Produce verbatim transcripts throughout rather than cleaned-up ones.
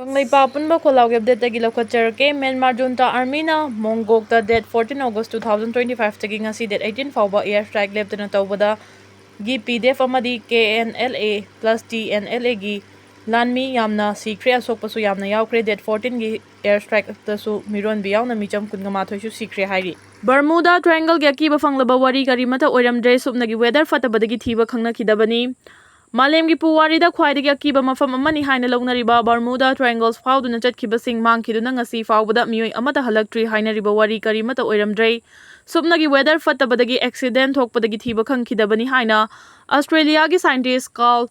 ꯀꯪꯂꯩꯄꯥꯛ ꯑꯄꯨꯟꯕ ꯈꯣꯜꯂꯥꯎꯒꯤ ꯑꯞꯗꯦꯠꯇꯒꯤ ꯂꯧꯈꯠꯆꯔꯛꯀꯦ꯫ ꯃ꯭ꯌꯥꯟꯃꯥꯔ ꯖꯨꯟꯇꯥ ꯑꯥꯔꯃꯤꯅ ꯃꯣꯡꯒꯣꯛꯇ date fourteen August two thousand twenty five ꯇꯒꯤ ꯉꯁꯤ date eighteen ꯐꯥꯎꯕ air strike ꯂꯦꯞꯇꯅ ꯇꯧꯕꯗ G P D F ꯑꯃꯗꯤ K N L A plus T N L A ꯒꯤ ꯂꯥꯟꯃꯤ ꯌꯥꯝꯅ ꯁꯤꯈ꯭ꯔꯦ, ꯑꯁꯣꯛꯄꯁꯨ ꯌꯥꯝꯅ ꯌꯥꯎꯈ꯭ꯔꯦ꯫ Date fourteen ꯒꯤ air strike ꯇꯁꯨ ꯃꯤꯔꯣꯟꯕꯤ ꯌꯥꯎꯅ ꯃꯤꯆꯝ ꯀꯨꯟꯃꯥꯊꯣꯏꯁꯨ ꯁꯤꯈ꯭ꯔꯦ ꯍꯥꯏꯔꯤ꯫ Bermuda Triangle ꯒꯤ ꯑꯀꯤꯕ ꯐꯪꯂꯕ ꯋꯥꯔꯤ ꯀꯔꯤꯃꯠꯇ ꯑꯣꯏꯔꯝꯗ꯭ꯔꯦ꯫ ꯁꯨꯞꯅꯒꯤ weather ꯐꯠꯇꯕꯗꯒꯤ ꯊꯤꯕ ꯈꯪꯅꯈꯤꯗꯕꯅꯤ꯫ ꯃꯥꯂꯦꯝꯒꯤ ꯄꯨꯋꯥꯔꯤꯗ ꯈ꯭ꯋꯥꯏꯗꯒꯤ ꯑꯀꯤꯕ ꯃꯐꯝ ꯑꯃꯅꯤ ꯍꯥꯏꯅ ꯂꯧꯅꯔꯤꯕ Bermuda Triangles ꯐꯥꯎꯗꯨꯅ ꯆꯠꯈꯤꯕꯁꯤꯡ ꯃꯥꯡꯈꯤꯗꯨꯅ ꯉꯁꯤ ꯐꯥꯎꯕꯗ ꯃꯤꯑꯣꯏ ꯑꯃꯠꯇ ꯍꯜꯂꯛꯇ꯭ꯔꯤ ꯍꯥꯏꯅꯔꯤꯕ ꯋꯥꯔꯤ ꯀꯔꯤꯃꯠꯇ ꯑꯣꯏꯔꯝꯗ꯭ꯔꯦ꯫ ꯁꯨꯞꯅꯒꯤ weather ꯐꯠꯇꯕꯗꯒꯤ accident ꯊꯣꯛꯄꯗꯒꯤ ꯊꯤꯕ ꯈꯪꯈꯤꯗꯕꯅꯤ ꯍꯥꯏꯅ Australia ꯒꯤ scientist Carl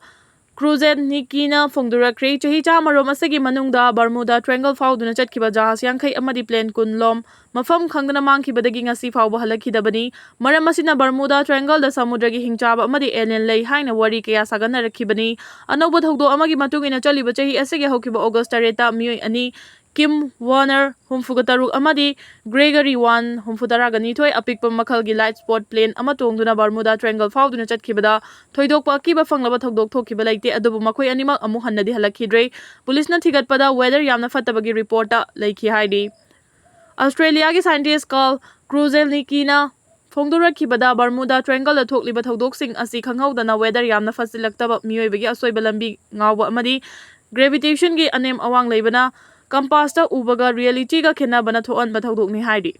Kreuzenicki ꯅ ꯐꯣꯡꯗꯣꯔꯛꯈ꯭ꯔꯦ꯫ ꯆꯍꯤ ꯆꯥꯝꯃꯔꯣꯝ ꯑꯁꯤꯒꯤ ꯃꯅꯨꯡꯗ Bermuda Triangle ꯐꯥꯎꯗꯨꯅ ꯆꯠꯈꯤꯕ ꯖꯍꯥꯖ ꯌꯥꯡꯈꯩ ꯑꯃꯗꯤ plane ꯀꯨꯟ ꯂꯣꯝ ꯃꯐꯝ ꯈꯪꯗꯅ ꯃꯥꯡꯈꯤꯕꯗꯒꯤ ꯉꯁꯤ ꯐꯥꯎꯕ ꯍꯜꯂꯛꯈꯤꯗꯕꯅꯤ꯫ ꯃꯔꯝ ꯑꯁꯤꯅ Bermuda Triangle ꯗ ꯁꯃꯨꯗ꯭ꯔꯒꯤ ꯍꯤꯡꯆꯥꯕ ꯑꯃꯗꯤ alien ꯂꯩ ꯍꯥꯏꯅ ꯋꯥꯔꯤ ꯀꯌꯥ ꯁꯥꯒꯠꯅꯔꯛꯈꯤꯕꯅꯤ꯫ ꯑꯅꯧꯕ ꯊꯧꯗꯣꯛ ꯑꯃꯒꯤ ꯃꯇꯨꯡ ꯏꯟꯅ ꯆꯠꯂꯤꯕ ꯆꯍꯤ ꯑꯁꯤꯒꯤ ꯍꯧꯈꯤꯕ August ꯇꯔꯦꯠꯇ ꯃꯤꯑꯣꯏ ꯑꯅꯤ, Kim Warner, ꯍꯨꯝꯐꯨꯒ ꯇꯔꯨꯛ, ꯑꯃꯗꯤ Gregory Wan, ꯍꯨꯝꯐꯨ ꯇꯔꯥꯒ ꯅꯤꯊꯣꯏ, ꯑꯄꯤꯛꯄ ꯃꯈꯜꯒꯤ light spot plane ꯑꯃ ꯇꯣꯡꯗꯨꯅ Bermuda Triangle ꯐꯥꯎꯗꯨꯅ ꯆꯠꯈꯤꯕꯗ ꯊꯣꯏꯗꯣꯛꯄ ꯑꯀꯤꯕ ꯐꯪꯂꯕ ꯊꯧꯗꯣꯛ ꯊꯣꯛꯈꯤꯕ ꯂꯩꯇꯦ, ꯑꯗꯨꯕꯨ ꯃꯈꯣꯏ ꯑꯅꯤꯃꯛ ꯑꯃꯨꯛ ꯍꯟꯅꯗꯤ ꯍꯜꯂꯛꯈꯤꯗ꯭ꯔꯦ꯫ ꯄꯨꯂꯤꯁꯅ ꯊꯤꯒꯠꯄꯗ weather ꯌꯥꯝꯅ ꯐꯠꯇꯕꯒꯤ report ꯂꯩꯈꯤ ꯍꯥꯏꯔꯤ꯫ Australia ꯒꯤ scientist Carl Kreuzenicki ꯅ ꯐꯣꯡꯗꯣꯔꯛꯈꯤꯕꯗ, Bermuda Triangle ꯗ ꯊꯣꯛꯂꯤꯕ ꯊꯧꯗꯣꯛꯁꯤꯡ ꯑꯁꯤ ꯈꯪꯍꯧꯗꯅ weather ꯌꯥꯝꯅ ꯐꯠꯁꯤꯜꯂꯛꯇꯕ, ꯃꯤꯑꯣꯏꯕꯒꯤ ꯑꯁꯣꯏꯕ ꯂꯝꯕꯤ ꯉꯥꯎꯕ ꯑꯃꯗꯤ gravitation ꯒꯤ ꯑꯅꯦꯝ ꯑꯋꯥꯡ ꯂꯩꯕꯅ compass ꯇ ꯎꯕꯒ reality ꯒ ꯈꯦꯠꯅꯕꯅ ꯊꯣꯛꯍꯟꯕ ꯊꯧꯗꯣꯛꯅꯤ ꯍꯥꯏꯔꯤ꯫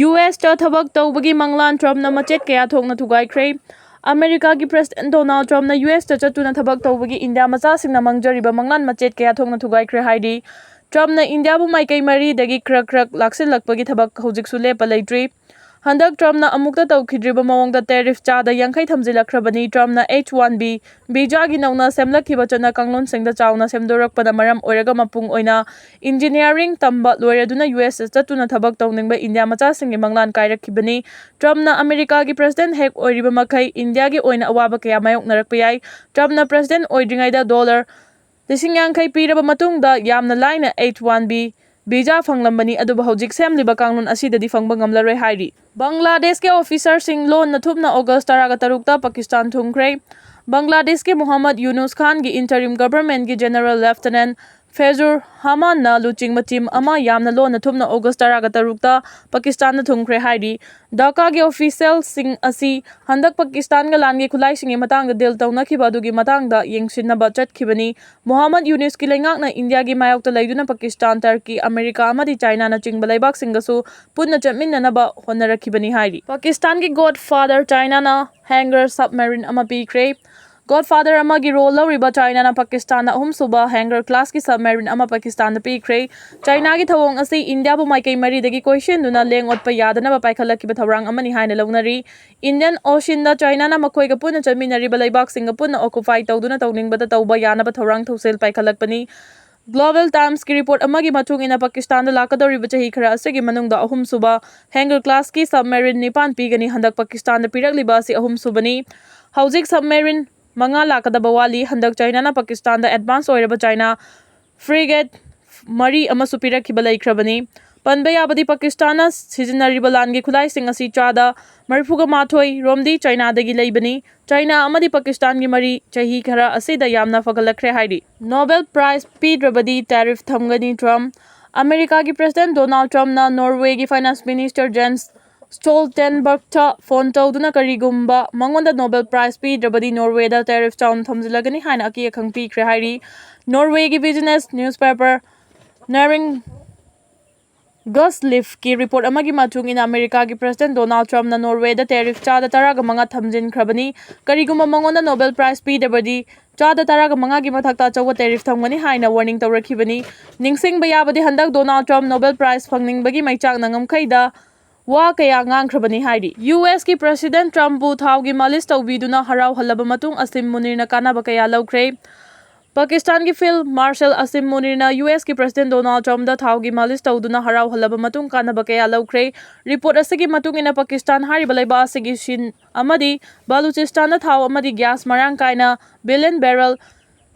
U S ꯇ ꯊꯕꯛ ꯇꯧꯕꯒꯤ ꯃꯪꯂꯥꯟ Trump ꯅ ꯃꯆꯦꯠ ꯀꯌꯥ ꯊꯣꯛꯅ ꯊꯨꯒꯥꯏꯈ꯭ꯔꯦ꯫ ꯑꯃꯦꯔꯤꯀꯥꯒꯤ President Donald Trump ꯅ U S ꯇ ꯆꯠꯇꯨꯅ ꯊꯕꯛ ꯇꯧꯕꯒꯤ ꯏꯟꯗꯤꯌꯥ ꯃꯆꯥꯁꯤꯡꯅ ꯃꯥꯡꯖꯔꯤꯕ ꯃꯪꯂꯥꯟ ꯃꯆꯦꯠ ꯀꯌꯥ ꯊꯣꯛꯅ ꯊꯨꯒꯥꯏꯈ꯭ꯔꯦ ꯍꯥꯏꯔꯤ꯫ Trump ꯅ ꯏꯟꯗꯤꯌꯥꯕꯨ ꯃꯥꯏꯀꯩ ꯃꯔꯤꯗꯒꯤ ꯈ꯭ꯔꯛ ꯈ꯭ꯔꯛ ꯂꯥꯛꯁꯤꯜꯂꯛꯄꯒꯤ ꯊꯕꯛ ꯍꯧꯖꯤꯛꯁꯨ ꯂꯦꯞꯄ ꯂꯩꯇ꯭ꯔꯤ꯫ ꯍꯟꯗꯛ Trump ꯅ ꯑꯃꯨꯛꯇ ꯇꯧꯈꯤꯗ꯭ꯔꯤꯕ ꯃꯑꯣꯡꯗ tariff ꯆꯥꯗ ꯌꯥꯡꯈꯩ ꯊꯝꯖꯤꯜꯂꯛꯈ꯭ꯔꯕꯅꯤ꯫ Trump ꯅ H one B visa ꯒꯤ ꯅꯧꯅ ꯁꯦꯝꯂꯛꯈꯤꯕ ꯆꯠꯅ ꯀꯥꯡꯂꯣꯟꯁꯤꯡꯗ ꯆꯥꯎꯅ ꯁꯦꯝꯗꯣꯔꯛꯄꯅ ꯃꯔꯝ ꯑꯣꯏꯔꯒ ꯃꯄꯨꯡ ꯑꯣꯏꯅ engineering ꯇꯝꯕ ꯂꯣꯏꯔꯗꯨꯅ U S ꯆꯠꯇꯨꯅ ꯊꯕꯛ ꯇꯧꯅꯤꯡꯕ ꯏꯟꯗꯤꯌꯥ ꯃꯆꯥꯁꯤꯡꯒꯤ ꯃꯪꯂꯥꯟ ꯀꯥꯏꯔꯛꯈꯤꯕꯅꯤ꯫ Trump ꯅ ꯑꯃꯦꯔꯤꯀꯥꯒꯤ President ꯍꯦꯛ ꯑꯣꯏꯔꯤꯕ ꯃꯈꯩ ꯏꯟꯗꯤꯌꯥꯒꯤ ꯑꯣꯏꯅ ꯑꯋꯥꯕ ꯀꯌꯥ ꯃꯥꯌꯣꯛꯅꯔꯛꯄ ꯌꯥꯏ꯫ Trump ꯅ President ꯑꯣꯏꯗ꯭ꯔꯤꯉꯩꯗ dollar ꯂꯤꯁꯤꯡ ꯌꯥꯡꯈꯩ ꯄꯤꯔꯕ ꯃꯇꯨꯡꯗ ꯌꯥꯝꯅ ꯂꯥꯏꯅ H one B visa ꯐꯪꯂꯝꯕꯅꯤ, ꯑꯗꯨꯕꯨ ꯍꯧꯖꯤꯛ ꯁꯦꯝꯂꯤꯕ ꯀꯥꯡꯂꯣꯟ ꯑꯁꯤꯗꯗꯤ ꯐꯪꯕ ꯉꯝꯂꯔꯣꯏ ꯍꯥꯏꯔꯤ꯫ ꯕꯪꯒ꯭ꯂꯥꯗꯦꯁꯀꯤ officer ꯁꯤꯡ ꯂꯣꯟꯅ ꯊꯨꯞꯅ August ꯇꯔꯥꯒ ꯇꯔꯨꯛꯇ ꯄꯥꯀꯤꯁꯇꯥꯟ ꯊꯨꯡꯈ꯭ꯔꯦ꯫ ꯕꯪꯒ꯭ꯂꯥꯗꯦꯁꯀꯤ ꯃꯨꯍꯝꯃꯗ ꯌꯨꯅꯨꯁ ꯈꯥꯟꯒꯤ interim government ꯀꯤ General Lieutenant ꯐꯦꯖꯨꯔ ꯍꯃꯥꯟꯅ ꯂꯨꯆꯤꯡꯕ ꯇꯤꯝ ꯑꯃ ꯌꯥꯝꯅ ꯂꯣꯟꯅ ꯊꯨꯞꯅ ꯑꯣꯒꯁ ꯇꯔꯥꯒ ꯇꯔꯨꯛꯇ ꯄꯥꯀꯤꯁꯇꯥꯟꯗ ꯊꯨꯡꯈ꯭ꯔꯦ ꯍꯥꯏꯔꯤ꯫ ꯙꯥꯀꯥꯒꯤ ꯑꯣꯐꯤꯁꯤꯌꯦꯜꯁꯤꯡ ꯑꯁꯤ ꯍꯟꯗꯛ ꯄꯥꯀꯤꯁꯇꯥꯟꯒ ꯂꯥꯟꯒꯤ ꯈꯨꯠꯂꯥꯏꯁꯤꯡꯒꯤ ꯃꯇꯥꯡꯗ ꯗꯤꯜ ꯇꯧꯅꯈꯤꯕ ꯑꯗꯨꯒꯤ ꯃꯇꯥꯡꯗ ꯌꯦꯡꯁꯤꯟꯅꯕ ꯆꯠꯈꯤꯕꯅꯤ꯫ ꯃꯣꯍꯥꯃꯗ ꯌꯨꯅꯤꯁꯀꯤ ꯂꯩꯉꯥꯛꯅ ꯏꯟꯗꯤꯌꯥꯒꯤ ꯃꯥꯌꯣꯛꯇ ꯂꯩꯗꯨꯅ ꯄꯥꯀꯤꯁꯇꯥꯟ, ꯇꯔꯀꯤ, ꯑꯃꯦꯔꯤꯀꯥ ꯑꯃꯗꯤ ꯆꯥꯏꯅꯥꯅꯆꯤꯡꯕ ꯂꯩꯕꯥꯛꯁꯤꯡꯒꯁꯨ ꯄꯨꯟꯅ ꯆꯠꯃꯤꯟꯅꯅꯕ ꯍꯣꯠꯅꯔꯛꯈꯤꯕꯅꯤ ꯍꯥꯏꯔꯤ꯫ ꯄꯥꯀꯤꯁꯇꯥꯟꯒꯤ ꯒꯣꯗ ꯐꯥꯗꯔ ꯆꯥꯏꯅꯥꯅ ꯍꯦꯡꯒꯔ ꯁꯕꯃꯦꯔꯤꯟ ꯑꯃ ꯄꯤꯈ꯭ꯔꯦ꯫ ꯒꯣꯗ ꯐꯥꯗꯔ ꯑꯃꯒꯤ ꯔꯣꯜ ꯂꯧꯔꯤꯕ ꯆꯥꯏꯅꯥꯅ ꯄꯥꯀꯤꯁꯇꯥꯟꯗ ꯑꯍꯨꯝꯁꯨꯕ ꯍꯦꯡꯒꯔ ꯀ꯭ꯂꯥꯁꯀꯤ ꯁꯕꯃꯦꯔꯤꯟ ꯑꯃ ꯄꯥꯀꯤꯁꯇꯥꯟꯗ ꯄꯤꯈ꯭ꯔꯦ꯫ ꯆꯥꯏꯅꯥꯒꯤ ꯊꯧꯑꯣꯡ ꯑꯁꯤ ꯏꯟꯗꯤꯌꯥꯕꯨ ꯃꯥꯏꯀꯩ ꯃꯔꯤꯗꯒꯤ ꯀꯣꯏꯁꯤꯟꯗꯨꯅ ꯂꯦꯡ ꯑꯣꯠꯄ ꯌꯥꯗꯅꯕ ꯄꯥꯏꯈꯠꯂꯛꯈꯤꯕ ꯊꯧꯔꯥꯡ ꯑꯃꯅꯤ ꯍꯥꯏꯅ ꯂꯧꯅꯔꯤ꯫ ꯏꯟꯗꯤꯌꯟ ꯑꯣꯁꯤꯟꯗ ꯆꯥꯏꯅꯥꯅ ꯃꯈꯣꯏꯒ ꯄꯨꯟꯅ ꯆꯠꯃꯤꯟꯅꯔꯤꯕ ꯂꯩꯕꯥꯛꯁꯤꯡꯒ ꯄꯨꯟꯅ ꯑꯣꯀꯨꯄꯥꯏ ꯇꯧꯗꯨꯅ ꯇꯧꯅꯤꯡꯕꯗ ꯇꯧꯕ ꯌꯥꯅꯕ ꯊꯧꯔꯥꯡ ꯊꯧꯁꯤꯜ ꯄꯥꯏꯈꯠꯂꯛꯄꯅꯤ꯫ ꯒ꯭ꯂꯣꯕꯦꯜ ꯇꯥꯏꯝꯁꯀꯤ ꯔꯤꯄꯣꯔꯠ ꯑꯃꯒꯤ ꯃꯇꯨꯡ ꯏꯟꯅ ꯄꯥꯀꯤꯁꯇꯥꯟꯗ ꯂꯥꯛꯀꯗꯧꯔꯤꯕ ꯆꯍꯤ ꯈꯔ ꯑꯁꯤꯒꯤ ꯃꯅꯨꯡꯗ ꯑꯍꯨꯝꯁꯨꯕ ꯍꯦꯡꯒꯔ ꯀ꯭ꯂꯥꯁꯀꯤ ꯁꯕꯃꯦꯔꯤꯟ ꯅꯤꯄꯥꯟ ꯄꯤꯒꯅꯤ꯫ ꯍꯟꯗꯛ ꯄꯥꯀꯤꯁꯇꯥꯟꯗ ꯄꯤꯔꯛꯂꯤꯕ ꯑꯁꯤ ꯑꯍꯨꯝꯁꯨꯕꯅꯤ꯫ ꯍꯧꯖꯤꯛ ꯁꯕꯃꯦꯔꯤꯟ ꯃꯉꯥ ꯂꯥꯛꯀꯗꯕ ꯋꯥꯠꯂꯤ꯫ ꯍꯟꯗꯛ ꯆꯥꯏꯅꯥꯅ ꯄꯥꯀꯤꯁꯇꯥꯟꯗ ꯑꯦꯗꯚꯥꯟꯁ ꯑꯣꯏꯔꯕ ꯆꯥꯏꯅꯥ ꯐ꯭ꯔꯤꯒꯦꯠ ꯃꯔꯤ ꯑꯃꯁꯨ ꯄꯤꯔꯛꯈꯤꯕ ꯂꯩꯈ꯭ꯔꯕꯅꯤ꯫ ꯄꯟꯕ ꯌꯥꯕꯗꯤ ꯄꯥꯀꯤꯁꯇꯥꯟꯅ ꯁꯤꯖꯤꯟꯅꯔꯤꯕ ꯂꯥꯟꯒꯤ ꯈꯨꯠꯂꯥꯏꯁꯤꯡ ꯑꯁꯤ ꯆꯥꯗ ꯃꯔꯤꯐꯨꯒ ꯃꯥꯊꯣꯏ ꯔꯣꯝꯗꯤ ꯆꯥꯏꯅꯥꯗꯒꯤ ꯂꯩꯕꯅꯤ꯫ ꯆꯥꯏꯅꯥ ꯑꯃꯗꯤ ꯄꯥꯀꯤꯁꯇꯥꯟꯒꯤ ꯃꯔꯤ ꯆꯍꯤ ꯈꯔ ꯑꯁꯤꯗ ꯌꯥꯝꯅ ꯐꯒꯠꯂꯛꯈ꯭ꯔꯦ ꯍꯥꯏꯔꯤ꯫ ꯅꯣꯕꯦꯜ ꯄ꯭ꯔꯥꯏꯖ ꯄꯤꯗ꯭ꯔꯕꯗꯤ ꯇꯦꯔꯤꯐ ꯊꯝꯒꯅꯤ ꯇ꯭ꯔꯝꯞ꯫ ꯑꯃꯦꯔꯤꯀꯥꯒꯤ ꯄ꯭ꯔꯦꯁꯤꯗꯦꯟꯠ ꯗꯣꯅꯥꯜꯗ ꯇ꯭ꯔꯝꯞꯅ ꯅꯣꯔꯋꯦꯒꯤ ꯐꯥꯏꯅꯥꯟꯁ ꯃꯤꯅꯤꯁꯇꯔ ꯖꯦꯟꯁ ꯁ꯭ꯇꯣꯜꯇꯦꯟꯕꯔꯒꯇ ꯐꯣꯟ ꯇꯧꯗꯨꯅ ꯀꯔꯤꯒꯨꯝꯕ ꯃꯉꯣꯟꯗ ꯅꯣꯕꯦꯜ ꯄ꯭ꯔꯥꯏꯖ ꯄꯤꯗ꯭ꯔꯕꯗꯤ ꯅꯣꯔꯋꯦꯗ ꯇꯦꯔꯤꯐ ꯆꯥꯎꯅ ꯊꯝꯖꯤꯜꯂꯒꯅꯤ ꯍꯥꯏꯅ ꯑꯀꯤ ꯑꯈꯪ ꯄꯤꯈ꯭ꯔꯦ ꯍꯥꯏꯔꯤ꯫ ꯅꯣꯔꯋꯦꯒꯤ ꯕꯤꯖꯤꯅꯦꯁ ꯅ꯭ꯌꯨꯁꯄꯦꯄꯔ ꯅꯦꯔꯤꯡ ꯒꯁꯂꯤꯐꯀꯤ ꯔꯤꯄꯣꯔꯠ ꯑꯃꯒꯤ ꯃꯇꯨꯡ ꯏꯟꯅ ꯑꯃꯦꯔꯤꯀꯥꯒꯤ ꯄ꯭ꯔꯦꯁꯤꯗꯦꯟꯠ ꯗꯣꯅꯥꯜꯗ ꯇ꯭ꯔꯝꯞꯅ ꯅꯣꯔꯋꯦꯗ ꯇꯦꯔꯤꯐ ꯆꯥꯗ ꯇꯔꯥꯒ ꯃꯉꯥ ꯊꯝꯖꯤꯟꯈ꯭ꯔꯕꯅꯤ꯫ ꯀꯔꯤꯒꯨꯝꯕ ꯃꯉꯣꯟꯗ ꯅꯣꯕꯦꯜ ꯄ꯭ꯔꯥꯏꯖ ꯄꯤꯗ꯭ꯔꯕꯗꯤ ꯆꯥꯗ ꯇꯔꯥꯒ ꯃꯉꯥꯒꯤ ꯃꯊꯛꯇ ꯑꯆꯧꯕ ꯇꯦꯔꯤꯐ ꯊꯝꯒꯅꯤ ꯍꯥꯏꯅ ꯋꯥꯔꯅꯤꯡ ꯇꯧꯔꯛꯈꯤꯕꯅꯤ꯫ ꯅꯤꯡꯁꯤꯡꯕ ꯌꯥꯕꯗꯤ ꯍꯟꯗꯛ ꯗꯣꯅꯥꯜꯗ ꯇ꯭ꯔꯝꯞ ꯅꯣꯕꯦꯜ ꯄ꯭ꯔꯥꯏꯖ ꯐꯪꯅꯤꯡꯕꯒꯤ ꯃꯩꯆꯥꯛꯅ ꯉꯝꯈꯩꯗ ꯋꯥ ꯀꯌꯥ ꯉꯥꯡꯈ꯭ꯔꯕꯅꯤ ꯍꯥꯏꯔꯤ꯫ ꯌꯨ ꯑꯦꯁꯀꯤ ꯄ꯭ꯔꯦꯁꯤꯗꯦꯟꯠ ꯇ꯭ꯔꯝꯞꯄꯨ ꯊꯥꯎꯒꯤ ꯃꯥꯂꯤꯁ ꯇꯧꯕꯤꯗꯨꯅ ꯍꯔꯥꯎꯍꯜꯂꯕ ꯃꯇꯨꯡ ꯑꯁꯤꯝ ꯃꯨꯅꯤꯔꯅ ꯀꯥꯟꯅꯕ ꯀꯌꯥ ꯂꯧꯈ꯭ꯔꯦ꯫ ꯄꯥꯀꯤꯁꯇꯥꯟꯒꯤ ꯐꯤꯜꯗ ꯃꯥꯔꯁꯦꯜ ꯑꯁꯤꯝ ꯃꯨꯅꯤꯔꯅ ꯌꯨ ꯑꯦꯁꯀꯤ ꯄ꯭ꯔꯦꯁꯤꯗꯦꯟꯠ ꯗꯣꯅꯥꯜꯗ ꯇ꯭ꯔꯝꯞꯗ ꯊꯥꯎꯒꯤ ꯃꯥꯂꯤꯁ ꯇꯧꯗꯨꯅ ꯍꯔꯥꯎꯍꯜꯂꯕ ꯃꯇꯨꯡ ꯀꯥꯟꯅꯕ ꯀꯌꯥ ꯂꯧꯈ꯭ꯔꯦ꯫ ꯔꯤꯄꯣꯔꯠ ꯑꯁꯤꯒꯤ ꯃꯇꯨꯡ ꯏꯟꯅ ꯄꯥꯀꯤꯁꯇꯥꯟ ꯍꯥꯏꯔꯤꯕ ꯂꯩꯕꯥꯛ ꯑꯁꯤꯒꯤ ꯁꯤꯟ ꯑꯃꯗꯤ ꯕꯂꯨꯆꯤꯁꯇꯥꯟꯗ ꯊꯥꯎ ꯑꯃꯗꯤ ꯒ꯭ꯌꯥꯁ ꯃꯔꯥꯡ ꯀꯥꯏꯅ billion ꯕꯦꯔꯦꯜ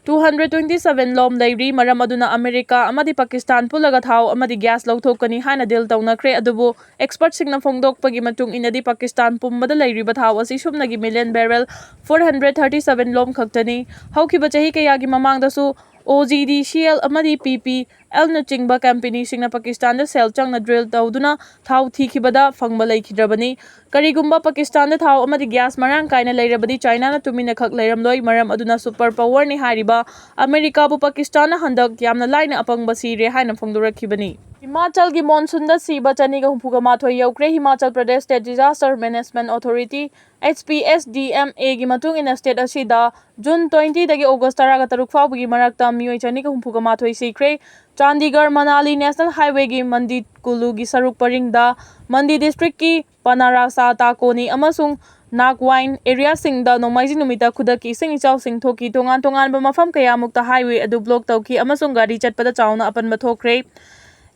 two hundred twenty seven ꯂꯣꯝ ꯂꯩꯔꯤ꯫ ꯃꯔꯝ ꯑꯗꯨꯅ ꯑꯃꯦꯔꯤꯀꯥ ꯑꯃꯗꯤ ꯄꯥꯀꯤꯁꯇꯥꯟ ꯄꯨꯜꯂꯒ ꯊꯥꯎ ꯑꯃꯗꯤ ꯒ꯭ꯌꯥꯁ ꯂꯧꯊꯣꯛꯀꯅꯤ ꯍꯥꯏꯅ ꯗꯤꯜ ꯇꯧꯅꯈ꯭ꯔꯦ꯫ ꯑꯗꯨꯕꯨ ꯑꯦꯛꯁꯄꯔꯠꯁꯤꯡꯅ ꯐꯣꯡꯗꯣꯛꯄꯒꯤ ꯃꯇꯨꯡ ꯏꯟꯅꯗꯤ ꯄꯥꯀꯤꯁꯇꯥꯟ ꯄꯨꯝꯕꯗ ꯂꯩꯔꯤꯕ ꯊꯥꯎ ꯑꯁꯤ ꯁꯨꯞꯅꯒꯤ million ꯕꯦꯔꯦꯜ four hundred thirty seven ꯂꯣꯝ ꯈꯛꯇꯅꯤ꯫ ꯍꯧꯈꯤꯕ ꯆꯍꯤ ꯀꯌꯥꯒꯤ ꯃꯃꯥꯡꯗꯁꯨ ꯑꯣ ꯖꯤ ꯗꯤ ꯁꯤ ꯑꯦꯜ ꯑꯃꯗꯤ ꯄꯤ ꯄꯤ ꯑꯦꯜꯅꯆꯤꯡꯕ ꯀꯝꯄꯦꯅꯤꯁꯤꯡꯅ ꯄꯥꯀꯤꯁꯇꯥꯟꯗ ꯁꯦꯜ ꯆꯪꯅ ꯗ꯭ꯔꯤꯜ ꯇꯧꯗꯨꯅ ꯊꯥꯎ ꯊꯤꯈꯤꯕꯗ ꯐꯪꯕ ꯂꯩꯈꯤꯗ꯭ꯔꯕꯅꯤ꯫ ꯀꯔꯤꯒꯨꯝꯕ ꯄꯥꯀꯤꯁꯇꯥꯟꯗ ꯊꯥꯎ ꯑꯃꯗꯤ ꯒ꯭ꯌꯥꯁ ꯃꯔꯥꯡ ꯀꯥꯏꯅ ꯂꯩꯔꯕꯗꯤ ꯆꯥꯏꯅꯥꯅ ꯇꯨꯃꯤꯟꯅ ꯈꯛ ꯂꯩꯔꯝꯂꯣꯏ, ꯃꯔꯝ ꯑꯗꯨꯅ ꯁꯨꯄꯔ ꯄꯥꯋꯔꯅꯤ ꯍꯥꯏꯔꯤꯕ ꯑꯃꯦꯔꯤꯀꯥꯕꯨ ꯄꯥꯀꯤꯁꯇꯥꯟꯅ ꯍꯟꯗꯛ ꯌꯥꯝꯅ ꯂꯥꯏꯅ ꯑꯄꯪꯕ ꯁꯤꯔꯦ ꯍꯥꯏꯅ ꯐꯣꯡꯗꯣꯔꯛꯈꯤꯕꯅꯤ꯫ ꯍꯤꯃꯥꯆꯜꯒꯤ ꯃꯣꯟꯁꯨꯟꯗ ꯁꯤꯕ ꯆꯅꯤꯒ ꯍꯨꯝꯐꯨꯒ ꯃꯥꯊꯣꯏ ꯌꯧꯈ꯭ꯔꯦ꯫ Himachal Pradesh state disaster management authority, H P S D M A ꯒꯤ ꯃꯇꯨꯡ ꯏꯟꯅ ꯁ꯭ꯇꯦꯠ ꯑꯁꯤꯗ ꯖꯨꯟ twenty ꯗꯒꯤ ꯑꯣꯒꯁ ꯇꯔꯥꯒ ꯇꯔꯨꯛ ꯐꯥꯎꯕꯒꯤ ꯃꯔꯛꯇ ꯃꯤꯑꯣꯏ ꯆꯅꯤꯒ ꯍꯨꯝꯐꯨꯒ ꯃꯥꯊꯣꯏ ꯁꯤꯈ꯭ꯔꯦ꯫ ꯆꯥꯟꯗꯤꯒꯔ ꯃꯅꯥꯂꯤ ꯅꯦꯁꯅꯦꯜ ꯍꯥꯏꯋꯦꯒꯤ ꯃꯟꯗꯤ ꯀꯨꯂꯨꯒꯤ ꯁꯔꯨꯛ ꯄꯔꯤꯡꯗ ꯃꯟꯗꯤ ꯗꯤꯁꯇ꯭ꯔꯤꯛꯀꯤ ꯄꯅꯥꯔꯥꯁꯥ ꯇꯥꯀꯣꯅꯤ ꯑꯃꯁꯨꯡ ꯅꯥꯒꯋꯥꯏꯟ ꯑꯦꯔꯤꯌꯥꯁꯤꯡꯗ ꯅꯣꯡꯃꯥꯏꯖꯤꯡ ꯅꯨꯃꯤꯠꯇ ꯈꯨꯗꯛꯀꯤ ꯏꯁꯤꯡ ꯏꯆꯥꯎꯁꯤꯡ ꯊꯣꯛꯈꯤ꯫ ꯇꯣꯉꯥꯟ ꯇꯣꯉꯥꯟꯕ ꯃꯐꯝ ꯀꯌꯥꯃꯨꯛꯇ ꯍꯥꯏꯋꯦ ꯑꯗꯨ ꯕ꯭ꯂꯣꯛ ꯇꯧꯈꯤ ꯑꯃꯁꯨꯡ ꯒꯥꯔꯤ ꯆꯠꯄꯗ ꯆꯥꯎꯅ ꯑꯄꯟꯕ ꯊꯣꯛꯈ꯭ꯔꯦ꯫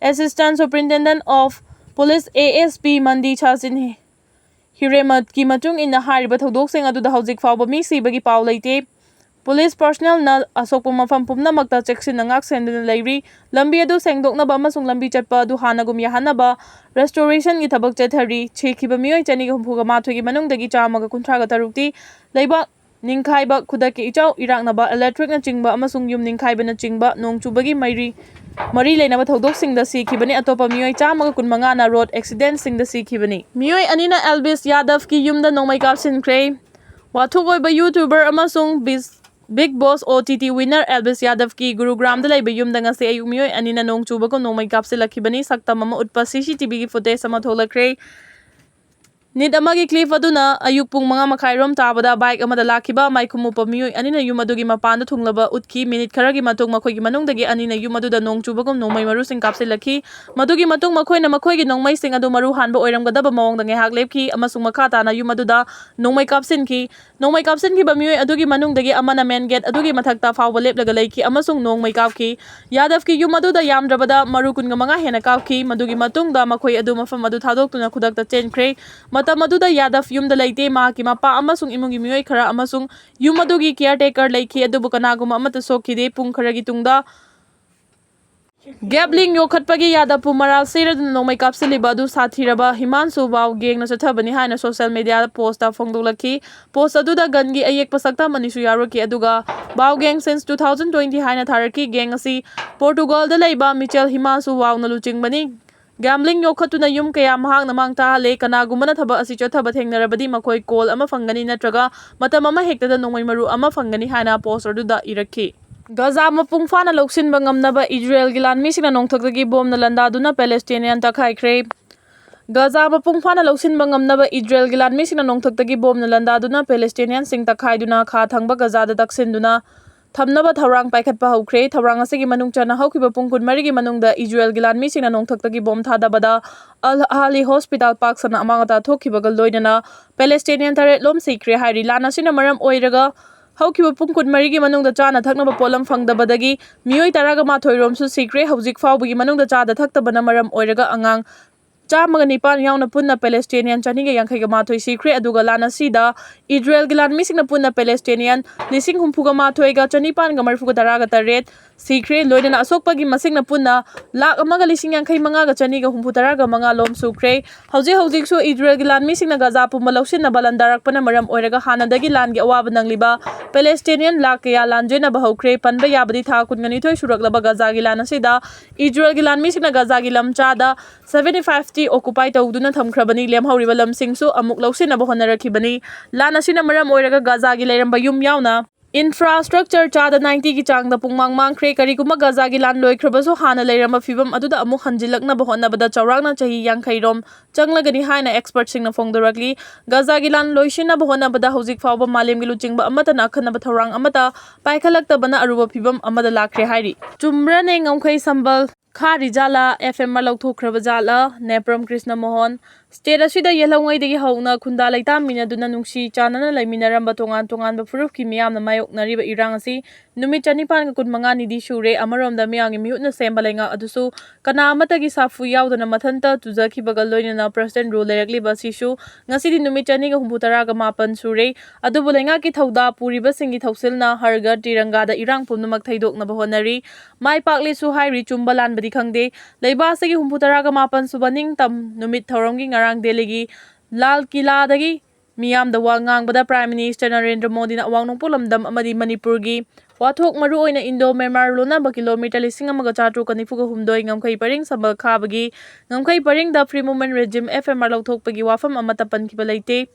Assistant Superintendent of Police, A S P, ꯃꯟꯗꯤ ꯁꯥꯖꯤꯟ ꯍꯤꯔꯦꯃꯠꯀꯤ ꯃꯇꯨꯡ ꯏꯟꯅ ꯍꯥꯏꯔꯤꯕ ꯊꯧꯗꯣꯛꯁꯤꯡ ꯑꯗꯨꯗ ꯍꯧꯖꯤꯛ ꯐꯥꯎꯕ ꯃꯤ ꯁꯤꯕꯒꯤ ꯄꯥꯎ ꯂꯩꯇꯦ꯫ ꯄꯨꯂꯤꯁ ꯄꯔꯁꯅꯦꯜꯅ ꯑꯁꯣꯛꯄ ꯃꯐꯝ ꯄꯨꯝꯅꯃꯛꯇ ꯆꯦꯛꯁꯤꯟꯅ ꯉꯥꯛ ꯁꯦꯟꯗꯨꯅ ꯂꯩꯔꯤ꯫ ꯂꯝꯕꯤ ꯑꯗꯨ ꯁꯦꯡꯗꯣꯛꯅꯕ ꯑꯃꯁꯨꯡ ꯂꯝꯕꯤ ꯆꯠꯄ ꯑꯗꯨ ꯍꯥꯟꯅꯒꯨꯝ ꯌꯥꯍꯟꯅꯕ ꯔꯦꯁꯇꯣꯔꯦꯁꯟꯒꯤ ꯊꯕꯛ ꯆꯠꯊꯔꯤ꯫ ꯁꯤꯈꯤꯕ ꯃꯤꯑꯣꯏ ꯆꯅꯤꯒ ꯍꯨꯝꯐꯨꯒ ꯃꯥꯊꯣꯏꯒꯤ ꯃꯅꯨꯡꯗꯒꯤ ꯆꯥꯝꯃꯒ ꯀꯨꯟꯊ꯭ꯔꯥꯒ ꯇꯔꯨꯛꯇꯤ ꯂꯩꯕꯥꯛ ꯅꯤꯡꯈꯥꯏꯕ, ꯈꯨꯗꯛꯀꯤ ꯏꯆꯥꯎ ꯏꯔꯥꯛꯅꯕ, ꯏꯂꯦꯛꯇ꯭ꯔꯤꯛꯅꯆꯤꯡꯕ ꯑꯃꯁꯨꯡ ꯌꯨꯝ ꯅꯤꯡꯈꯥꯏꯕꯅꯆꯤꯡꯕ ꯅꯣꯡ ꯆꯨꯕꯒꯤ ꯃꯩꯔꯤ ꯃꯔꯤ ꯂꯩꯅꯕ ꯊꯧꯗꯣꯛꯁꯤꯡꯗ ꯁꯤꯈꯤꯕꯅꯤ꯫ ꯑꯇꯣꯞꯄ ꯃꯤꯑꯣꯏ ꯆꯥꯝꯃꯒ ꯀꯨꯟꯃꯉꯥꯅ ꯔꯣꯗ ꯑꯦꯛꯁꯤꯗꯦꯟꯠꯁꯤꯡꯗ ꯁꯤꯈꯤꯕꯅꯤ꯫ ꯃꯤꯑꯣꯏ ꯑꯅꯤꯅ ꯑꯦꯜꯕꯤꯁ ꯌꯥꯗꯚꯀꯤ ꯌꯨꯝꯗ ꯅꯣꯡꯃꯩ ꯀꯥꯞꯁꯤꯟꯈ꯭ꯔꯦ꯫ ꯋꯥꯊꯣꯛ ꯑꯣꯏꯕ ꯌꯨꯇ꯭ꯌꯨꯕꯔ ꯑꯃꯁꯨꯡ ꯕꯤꯁ-, Bigg Boss O T T winner Elvish ꯌꯥꯗꯚꯀꯤ ꯒꯨꯔꯨꯒ꯭ꯔꯥꯝꯗ ꯂꯩꯕ ꯌꯨꯝꯗ ꯉꯁꯤ ꯑꯌꯨꯛ ꯃꯤꯑꯣꯏ ꯑꯅꯤꯅ ꯅꯣꯡ ꯆꯨꯕꯒꯨꯝ ꯅꯣꯡꯃꯩ ꯀꯥꯞꯁꯤꯜꯂꯛꯈꯤꯕꯅꯤ꯫ ꯁꯛꯇꯝ ꯑꯃ ꯎꯠꯄ C C T V ꯒꯤ footage ꯑꯃ ꯊꯣꯛꯂꯛꯈ꯭ꯔꯦ꯫ ꯅꯤꯠ ꯑꯃꯒꯤ clip ꯑꯗꯨꯅ ꯑꯌꯨꯛ ꯄꯨꯡ ꯃꯉꯥ ꯃꯈꯥꯏ ꯔꯣꯝ ꯇꯥꯕꯗ ꯕꯥꯏꯛ ꯑꯃꯗ ꯂꯥꯛꯈꯤꯕ ꯃꯩꯈꯨ ꯃꯨꯞꯄ ꯃꯤꯑꯣꯏ ꯑꯅꯤꯅ ꯌꯨꯝ ꯑꯗꯨꯒꯤ ꯃꯄꯥꯟꯗ ꯊꯨꯡꯂꯕ ꯎꯠꯈꯤ꯫ ꯃꯤꯅꯤꯠ ꯈꯔꯒꯤ ꯃꯇꯨꯡ ꯃꯈꯣꯏꯒꯤ ꯃꯅꯨꯡꯗꯒꯤ ꯑꯅꯤꯅ ꯌꯨꯝ ꯑꯗꯨꯗ ꯅꯣꯡ ꯆꯨꯕꯒꯨꯝ ꯅꯣꯡꯃꯩ ꯃꯔꯨꯁꯤꯡ ꯀꯥꯞꯁꯤꯜꯂꯛꯈꯤ꯫ ꯃꯗꯨꯒꯤ ꯃꯇꯨꯡ ꯃꯈꯣꯏꯅ ꯃꯈꯣꯏꯒꯤ ꯅꯣꯡꯃꯩꯁꯤꯡ ꯑꯗꯨ ꯃꯔꯨ ꯍꯥꯟꯕ ꯑꯣꯏꯔꯝꯒꯗꯕ ꯃꯑꯣꯡꯗ ꯉꯥꯏꯍꯥꯛ ꯂꯦꯞꯈꯤ ꯑꯃꯁꯨꯡ ꯃꯈꯥ ꯇꯥꯅ ꯌꯨꯝ ꯑꯗꯨꯗ ꯅꯣꯡꯃꯩ ꯀꯥꯞꯁꯤꯟꯈꯤ꯫ ꯅꯣꯡꯃꯩ ꯀꯥꯞꯁꯤꯟꯈꯤꯕ ꯃꯤꯑꯣꯏ ꯑꯗꯨꯒꯤ ꯃꯅꯨꯡꯗꯒꯤ ꯑꯃꯅ ꯃꯦꯟ ꯒꯦꯠ ꯑꯗꯨꯒꯤ ꯃꯊꯛꯇ ꯐꯥꯎꯕ ꯂꯦꯞꯂꯒ ꯂꯩꯈꯤ ꯑꯃꯁꯨꯡ ꯅꯣꯡꯃꯩ ꯀꯥꯞꯈꯤ꯫ ꯌꯥꯗꯚꯀꯤ ꯌꯨꯝ ꯑꯗꯨꯗ ꯌꯥꯝꯗ꯭ꯔꯕꯗ ꯃꯔꯨ ꯀꯨꯟꯒ ꯃꯉꯥ ꯍꯦꯟꯅ ꯀꯥꯞꯈꯤ꯫ ꯃꯗꯨꯒꯤ ꯃꯇꯨꯡꯗ ꯃꯈꯣꯏ ꯑꯗꯨ ꯃꯐꯝ ꯑꯗꯨ ꯊꯥꯗꯣꯛꯇꯨꯅ ꯈꯨꯗꯛꯇ ꯆꯦꯟꯈ꯭ꯔꯦ꯫ ꯃꯇꯝ ꯑꯗꯨꯗ ꯌꯥꯗꯚ ꯌꯨꯝꯗ ꯂꯩꯇꯦ꯫ ꯃꯍꯥꯛꯀꯤ ꯃꯄꯥ ꯑꯃꯁꯨꯡ ꯏꯃꯨꯡꯒꯤ ꯃꯤꯑꯣꯏ ꯈꯔ ꯑꯃꯁꯨꯡ ꯌꯨꯝ ꯑꯗꯨꯒꯤ caretaker ꯂꯩꯈꯤ, ꯑꯗꯨꯕꯨ ꯀꯅꯥꯒꯨꯝꯕ ꯑꯃꯠꯇ ꯁꯣꯛꯈꯤꯗꯦ꯫ ꯄꯨꯡ ꯈꯔꯒꯤ ꯇꯨꯡꯗ ꯒ꯭ꯌꯥꯕ꯭ꯂꯤꯡ ꯌꯣꯛꯈꯠꯄꯒꯤ ꯌꯥꯗ ꯄꯨꯃꯔꯥꯜ ꯁꯤꯔꯗꯨꯅ ꯅꯣꯡꯃꯩ ꯀꯥꯞꯁꯤꯜꯂꯤꯕ ꯑꯗꯨ ꯁꯥꯊꯤꯔꯕ ꯍꯤꯃꯥꯟꯁꯨ ꯋꯥꯎ ꯒꯦꯡꯅ ꯆꯠꯊꯕꯅꯤ ꯍꯥꯏꯅ ꯁꯣꯁꯤꯌꯦꯜ ꯃꯤꯗꯤꯌꯥ ꯄꯣꯁꯇ ꯐꯣꯡꯗꯣꯛꯂꯛꯈꯤ꯫ ꯄꯣꯁ ꯑꯗꯨꯗ ꯒꯟꯒꯤ ꯑꯌꯦꯛꯄ ꯁꯛꯇꯝ ꯑꯅꯤꯁꯨ ꯌꯥꯎꯔꯛꯈꯤ, ꯑꯗꯨꯒ ꯋꯥꯎ gang since two thousand twenty ꯍꯥꯏꯅ ꯊꯥꯔꯛꯈꯤ꯫ ꯒꯦꯡ ꯑꯁꯤ ꯄꯣꯔꯇꯨꯒꯜꯗ ꯂꯩꯕ ꯃꯤꯆꯦꯜ ꯍꯤꯃꯥꯟꯁꯨ ꯋꯥꯎꯅ ꯂꯨꯆꯤꯡꯕꯅꯤ꯫ ꯒ꯭ꯌꯥꯝꯕ꯭ꯂꯤꯡ ꯌꯣꯛꯈꯠꯇꯨꯅ ꯌꯨꯝ ꯀꯌꯥ ꯃꯍꯥꯛꯅ ꯃꯥꯡ ꯇꯥꯍꯜꯂꯦ꯫ ꯀꯅꯥꯒꯨꯝꯕꯅ ꯊꯕꯛ ꯑꯁꯤ ꯆꯠꯊꯕ ꯊꯦꯡꯅꯔꯕꯗꯤ ꯃꯈꯣꯏ ꯀꯣꯜ ꯑꯃ ꯐꯪꯒꯅꯤ ꯅꯠꯇ꯭ꯔꯒ ꯃꯇꯝ ꯑꯃ ꯍꯦꯛꯇꯗ ꯅꯣꯡꯃꯩ ꯃꯔꯨ ꯑꯃ ꯐꯪꯒꯅꯤ ꯍꯥꯏꯅ ꯄꯣꯁ ꯑꯗꯨꯗ ꯏꯔꯛꯈꯤ꯫ ꯒꯖꯥ ꯃꯄꯨꯡ ꯐꯥꯅ ꯂꯧꯁꯤꯟꯕ ꯉꯝꯅꯕ ꯏꯖꯔꯦꯜꯒꯤ ꯂꯥꯟꯃꯤꯁꯤꯡꯅ ꯅꯣꯡꯊꯛꯇꯒꯤ ꯕꯣꯝꯅ ꯂꯥꯟꯗꯥꯗꯨꯅ ꯄꯦꯂꯦꯁꯇꯤꯅꯤꯌꯥꯟ ꯇꯛꯈꯥꯏꯈ꯭ꯔꯦ꯫ ꯒꯖꯥ ꯃꯄꯨꯡ ꯐꯥꯅ ꯂꯧꯁꯤꯟꯕ ꯉꯝꯅꯕ ꯏꯖꯔꯦꯜꯒꯤ ꯂꯥꯟꯃꯤꯁꯤꯡꯅ ꯅꯣꯡꯊꯛꯇꯒꯤ ꯕꯣꯝꯅ ꯂꯥꯟꯗꯥꯗꯨꯅ ꯄꯦꯂꯦꯁꯇꯤꯅꯤꯌꯥꯟꯁꯤꯡ ꯇꯛꯈꯥꯏꯗꯨꯅ ꯈꯥ ꯊꯪꯕ ꯒꯖꯥꯗ ꯇꯛꯁꯤꯟꯗꯨꯅ ꯊꯝꯅꯕ ꯊꯧꯔꯥꯡ ꯄꯥꯏꯈꯠꯄ ꯍꯧꯈ꯭ꯔꯦ꯫ ꯊꯧꯔꯥꯡ ꯑꯁꯤꯒꯤ ꯃꯅꯨꯡ ꯆꯟꯅ ꯍꯧꯈꯤꯕ ꯄꯨꯡ ꯀꯨꯟꯃꯔꯤꯒꯤ ꯃꯅꯨꯡꯗ ꯏꯖꯔꯦꯜꯒꯤ ꯂꯥꯟꯃꯤꯁꯤꯡꯅ ꯅꯣꯡꯊꯛꯇꯒꯤ ꯕꯣꯝ ꯊꯥꯗꯕꯗ ꯑꯜ ꯑꯍꯂꯤ ꯍꯣꯁꯄꯤꯇꯥꯜ ꯄꯥꯛ ꯁꯟꯅ ꯑꯃꯥꯡ ꯑꯇꯥ ꯊꯣꯛꯈꯤꯕꯒ ꯂꯣꯏꯅꯅ ꯄꯦꯂꯦꯁꯇꯤꯅꯤꯌꯥꯟ ꯇꯔꯦꯠ ꯂꯣꯝ ꯁꯤꯈ꯭ꯔꯦ ꯍꯥꯏꯔꯤ꯫ ꯂꯥꯟ ꯑꯁꯤꯅ ꯃꯔꯝ ꯑꯣꯏꯔꯒ ꯍꯧꯈꯤꯕ ꯄꯨꯡ ꯀꯨꯟꯃꯔꯤꯒꯤ ꯃꯅꯨꯡꯗ ꯆꯥꯅ ꯊꯛꯅꯕ ꯄꯣꯠꯂꯝ ꯐꯪꯗꯕꯗꯒꯤ ꯃꯤꯑꯣꯏ ꯇꯔꯥꯒ ꯃꯥꯊꯣꯏ ꯔꯣꯝꯁꯨ ꯁꯤꯈ꯭ꯔꯦ꯫ ꯍꯧꯖꯤꯛ ꯐꯥꯎꯕꯒꯤ ꯃꯅꯨꯡꯗ ꯆꯥꯗ ꯊꯛꯇꯕꯅ ꯃꯔꯝ ꯑꯣꯏꯔꯒ ꯑꯉꯥꯡ ꯆꯥꯝꯃꯒ ꯅꯤꯄꯥꯟ ꯌꯥꯎꯅ ꯄꯨꯟꯅ ꯄꯦꯂꯦꯁꯇꯤꯅꯤꯌꯥꯟ ꯆꯅꯤꯒ ꯌꯥꯡꯈꯩꯒ ꯃꯥꯊꯣꯏ ꯁꯤꯈ꯭ꯔꯦ꯫ ꯑꯗꯨꯒ ꯂꯥꯟ ꯑꯁꯤꯗ ꯏꯖꯔꯦꯜꯒꯤ ꯂꯥꯟꯃꯤꯁꯤꯡꯅ ꯄꯨꯟꯅ ꯄꯦꯂꯦꯁꯇꯤꯅꯤꯌꯥꯟ ꯂꯤꯁꯤꯡ ꯍꯨꯝꯐꯨꯒ ꯃꯥꯊꯣꯏꯒ ꯆꯅꯤꯄꯥꯟꯒ ꯃꯔꯤꯐꯨꯒ ꯇꯔꯥꯒ ꯇꯔꯦꯠ ꯁꯤꯈ꯭ꯔꯦ꯫ ꯂꯣꯏꯅꯅ ꯑꯁꯣꯛꯄꯒꯤ ꯃꯁꯤꯡꯅ ꯄꯨꯟꯅ ꯂꯥꯈ ꯑꯃꯒ ꯂꯤꯁꯤꯡ ꯌꯥꯡꯈꯩ ꯃꯉꯥꯒ ꯆꯅꯤꯒ ꯍꯨꯝꯐꯨ ꯇꯔꯥꯒ ꯃꯉꯥ ꯂꯣꯝ ꯁꯨꯈ꯭ꯔꯦ꯫ ꯍꯧꯖꯤꯛ ꯍꯧꯖꯤꯛꯁꯨ ꯏꯖꯔꯦꯜꯒꯤ ꯂꯥꯟꯃꯤꯁꯤꯡꯅ ꯒꯖꯥ ꯄꯨꯝꯕ ꯂꯧꯁꯤꯟꯅꯕ ꯂꯥꯟꯗꯥꯔꯛꯄꯅ ꯃꯔꯝ ꯑꯣꯏꯔꯒ ꯍꯥꯟꯅꯗꯒꯤ ꯂꯥꯟꯒꯤ ꯑꯋꯥꯕ ꯅꯪꯂꯤꯕ ꯄꯦꯂꯦꯁꯇꯤꯅꯤꯌꯥꯟ ꯂꯥꯈ ꯀꯌꯥ ꯂꯥꯟꯖꯦꯟꯅꯕ ꯍꯧꯈ꯭ꯔꯦ꯫ ꯄꯟꯕ ꯌꯥꯕꯗꯤ ꯊꯥ ꯀꯨꯟꯒ ꯅꯤꯊꯣꯏ ꯁꯨꯔꯛꯂꯕ ꯒꯖꯥꯒꯤ ꯂꯥꯟ ꯑꯁꯤꯗ ꯏꯖꯔꯦꯜꯒꯤ ꯂꯥꯟꯃꯤꯁꯤꯡꯅ ꯒꯖꯥꯒꯤ ꯂꯝ ꯆꯥꯗ ꯁꯕꯦꯟꯇꯤ ꯐꯥꯏꯚꯇꯤ ꯑꯣꯀꯨꯄꯥꯏ ꯇꯧꯗꯨꯅ ꯊꯝꯈ꯭ꯔꯕꯅꯤ꯫ ꯂꯦꯝꯍꯧꯔꯤꯕ ꯂꯝꯁꯤꯡꯁꯨ ꯑꯃꯨꯛ ꯂꯧꯁꯤꯟꯅꯕ ꯍꯣꯠꯅꯔꯛꯈꯤꯕꯅꯤ꯫ ꯂꯥꯟ ꯑꯁꯤꯅ ꯃꯔꯝ ꯑꯣꯏꯔꯒ ꯒꯖꯥꯒꯤ ꯂꯩꯔꯝꯕ ꯌꯨꯝ ꯌꯥꯎꯅ ꯏꯟꯐ꯭ꯔꯥꯁ꯭ꯇ꯭ꯔꯛꯆꯔ ꯆꯥꯗ ꯅꯥꯏꯟꯇꯤꯒꯤ ꯆꯥꯡꯗ ꯄꯨꯡꯃꯥꯡ ꯃꯥꯡꯈ꯭ꯔꯦ꯫ ꯀꯔꯤꯒꯨꯝꯕ ꯒꯖꯥꯒꯤ ꯂꯥꯟ ꯂꯣꯏꯈ꯭ꯔꯕꯁꯨ ꯍꯥꯟꯅ ꯂꯩꯔꯝꯕ ꯐꯤꯕꯝ ꯑꯗꯨꯗ ꯑꯃꯨꯛ ꯍꯟꯖꯤꯜꯂꯛꯅꯕ ꯍꯣꯠꯅꯕꯗ ꯆꯥꯎꯔꯥꯛꯅ ꯆꯍꯤ ꯌꯥꯡꯈꯩ ꯔꯣꯝ ꯆꯪꯂꯒꯅꯤ ꯍꯥꯏꯅ ꯑꯦꯛꯁꯄꯔꯠꯁꯤꯡꯅ ꯐꯣꯡꯗꯣꯔꯛꯂꯤ꯫ ꯒꯖꯥꯒꯤ ꯂꯥꯟ ꯂꯣꯏꯁꯤꯟꯅꯕ ꯍꯣꯠꯅꯕꯗ ꯍꯧꯖꯤꯛ ꯐꯥꯎꯕ ꯃꯥꯂꯦꯝꯒꯤ ꯂꯨꯆꯤꯡꯕ ꯑꯃꯠꯇꯅ ꯑꯈꯟꯅꯕ ꯊꯧꯔꯥꯡ ꯑꯃꯠꯇ ꯄꯥꯏꯈꯠꯂꯛꯇꯕꯅ ꯑꯔꯨꯕ ꯐꯤꯕꯝ ꯑꯃꯗ ꯂꯥꯛꯈ꯭ꯔꯦ ꯍꯥꯏꯔꯤ꯫ ꯆꯨꯝꯕ꯭ꯔꯅꯦ ꯉꯝꯈꯩ ꯁꯝꯕꯜ? ꯈꯥꯔꯤ ꯖꯥꯠꯂꯥ? ꯑꯦꯐ ꯑꯥꯏ ꯑꯥꯔ ꯂꯧꯊꯣꯛꯈ꯭ꯔꯕ ꯖꯥꯠꯂꯥ? ꯅꯦꯄ꯭ꯔꯝ ꯀ꯭ꯔꯤꯁꯅ ꯃꯣꯍꯟ, ꯁ꯭ꯇꯦꯠ ꯑꯁꯤꯗ ꯌꯦꯜꯍꯧꯉꯩꯗꯒꯤ ꯍꯧꯅ ꯈꯨꯟꯗꯥ ꯂꯩꯇꯥꯃꯤꯟꯅꯗꯨꯅ ꯅꯨꯡꯁꯤ ꯆꯥꯟꯅꯅ ꯂꯩꯃꯤꯟꯅꯔꯝꯕ ꯇꯣꯉꯥꯟ ꯇꯣꯉꯥꯟꯕ ꯐꯨꯔꯨꯞꯀꯤ ꯃꯤꯌꯥꯝꯅ ꯃꯥꯌꯣꯛꯅꯔꯤꯕ ꯏꯔꯥꯡ ꯑꯁꯤ ꯅꯨꯃꯤꯠ ꯆꯅꯤꯄꯥꯟꯒ ꯀꯨꯟꯃꯉꯥꯅꯤꯗꯤ ꯁꯨꯔꯦ꯫ ꯑꯃꯔꯣꯝꯗ ꯃꯤꯌꯥꯝꯒꯤ ꯃꯤꯍꯨꯠꯅ ꯁꯦꯝꯕ ꯂꯩꯉꯥꯛ ꯑꯗꯨꯁꯨ ꯀꯅꯥ ꯑꯃꯠꯇꯒꯤ ꯁꯥꯐꯨ ꯌꯥꯎꯗꯅ ꯃꯊꯟꯇ ꯇꯨꯖꯈꯤꯕꯒ ꯂꯣꯏꯅꯅ ꯄ꯭ꯔꯁꯤꯗꯦꯟ ꯔꯨꯜ ꯂꯩꯔꯛꯂꯤꯕ ꯑꯁꯤꯁꯨ ꯉꯁꯤꯗꯤ ꯅꯨꯃꯤꯠ ꯆꯅꯤꯒ ꯍꯨꯝꯐꯨ ꯇꯔꯥꯒ ꯃꯥꯄꯟ ꯁꯨꯔꯦ꯫ ꯑꯗꯨꯕꯨ ꯂꯩꯉꯥꯛꯀꯤ ꯊꯧꯗꯥ ꯄꯨꯔꯤꯕꯁꯤꯡꯒꯤ ꯊꯧꯁꯤꯜꯅ ꯍꯔ ꯘꯔ ꯇꯤꯔꯪꯒꯥꯗ ꯏꯔꯥꯡ ꯄꯨꯝꯅꯃꯛ ꯊꯩꯗꯣꯛꯅꯕ ꯍꯣꯠꯅꯔꯤ꯫ ꯃꯥꯏ ꯄꯥꯛꯂꯦꯁꯨ ꯍꯥꯏꯔꯤ, ꯆꯨꯝꯕ ꯂꯥꯟꯕꯗꯤ ꯈꯪꯗꯦ꯫ ꯂꯩꯕꯥꯛ ꯑꯁꯤꯒꯤ ꯍꯨꯝꯐꯨ ꯇꯔꯥꯒ ꯃꯥꯄꯟ ꯁꯨꯕ ꯅꯤꯡꯇꯝ ꯅꯨꯃꯤꯠ ꯊꯧꯔꯝꯒꯤ ꯉꯔꯥꯡ ꯗꯦꯜꯂꯤꯒꯤ ꯂꯥꯜ ꯀꯤꯂꯥꯗꯒꯤ ꯃꯤꯌꯥꯝꯗ ꯋꯥ ꯉꯥꯡꯕꯗ ꯄ꯭ꯔꯥꯏꯝ ꯃꯤꯅꯤꯁꯇꯔ ꯅꯔꯦꯟꯗ꯭ꯔ ꯃꯣꯗꯤꯅ ꯑꯋꯥꯡ ꯅꯣꯡꯄꯣꯛ ꯂꯝꯗꯝ ꯑꯃꯗꯤ ꯃꯅꯤꯄꯨꯔꯒꯤ ꯋꯥꯊꯣꯛ ꯃꯔꯨꯑꯣꯏꯅ ꯏꯟꯗꯣ ꯃ꯭ꯌꯥꯟꯃꯥꯔ ꯂꯣꯟꯅꯕ ꯀꯤꯂꯣꯃꯤꯇꯔ ꯂꯤꯁꯤꯡ ꯑꯃꯒ ꯆꯥꯇ꯭ꯔꯨꯛꯀ ꯅꯤꯐꯨꯒ ꯍꯨꯝꯗꯣꯏ ꯉꯝꯈꯩ ꯄꯔꯤꯡ ꯁꯝꯕꯜ ꯈꯥꯕꯒꯤ ꯉꯝꯈꯩ ꯄꯔꯤꯡꯗ Free Movement Regime, F M R, ꯂꯧꯊꯣꯛꯄꯒꯤ ꯋꯥꯐꯝ ꯑꯃꯠꯇ ꯄꯟꯈꯤꯕ ꯂꯩꯇꯦ꯫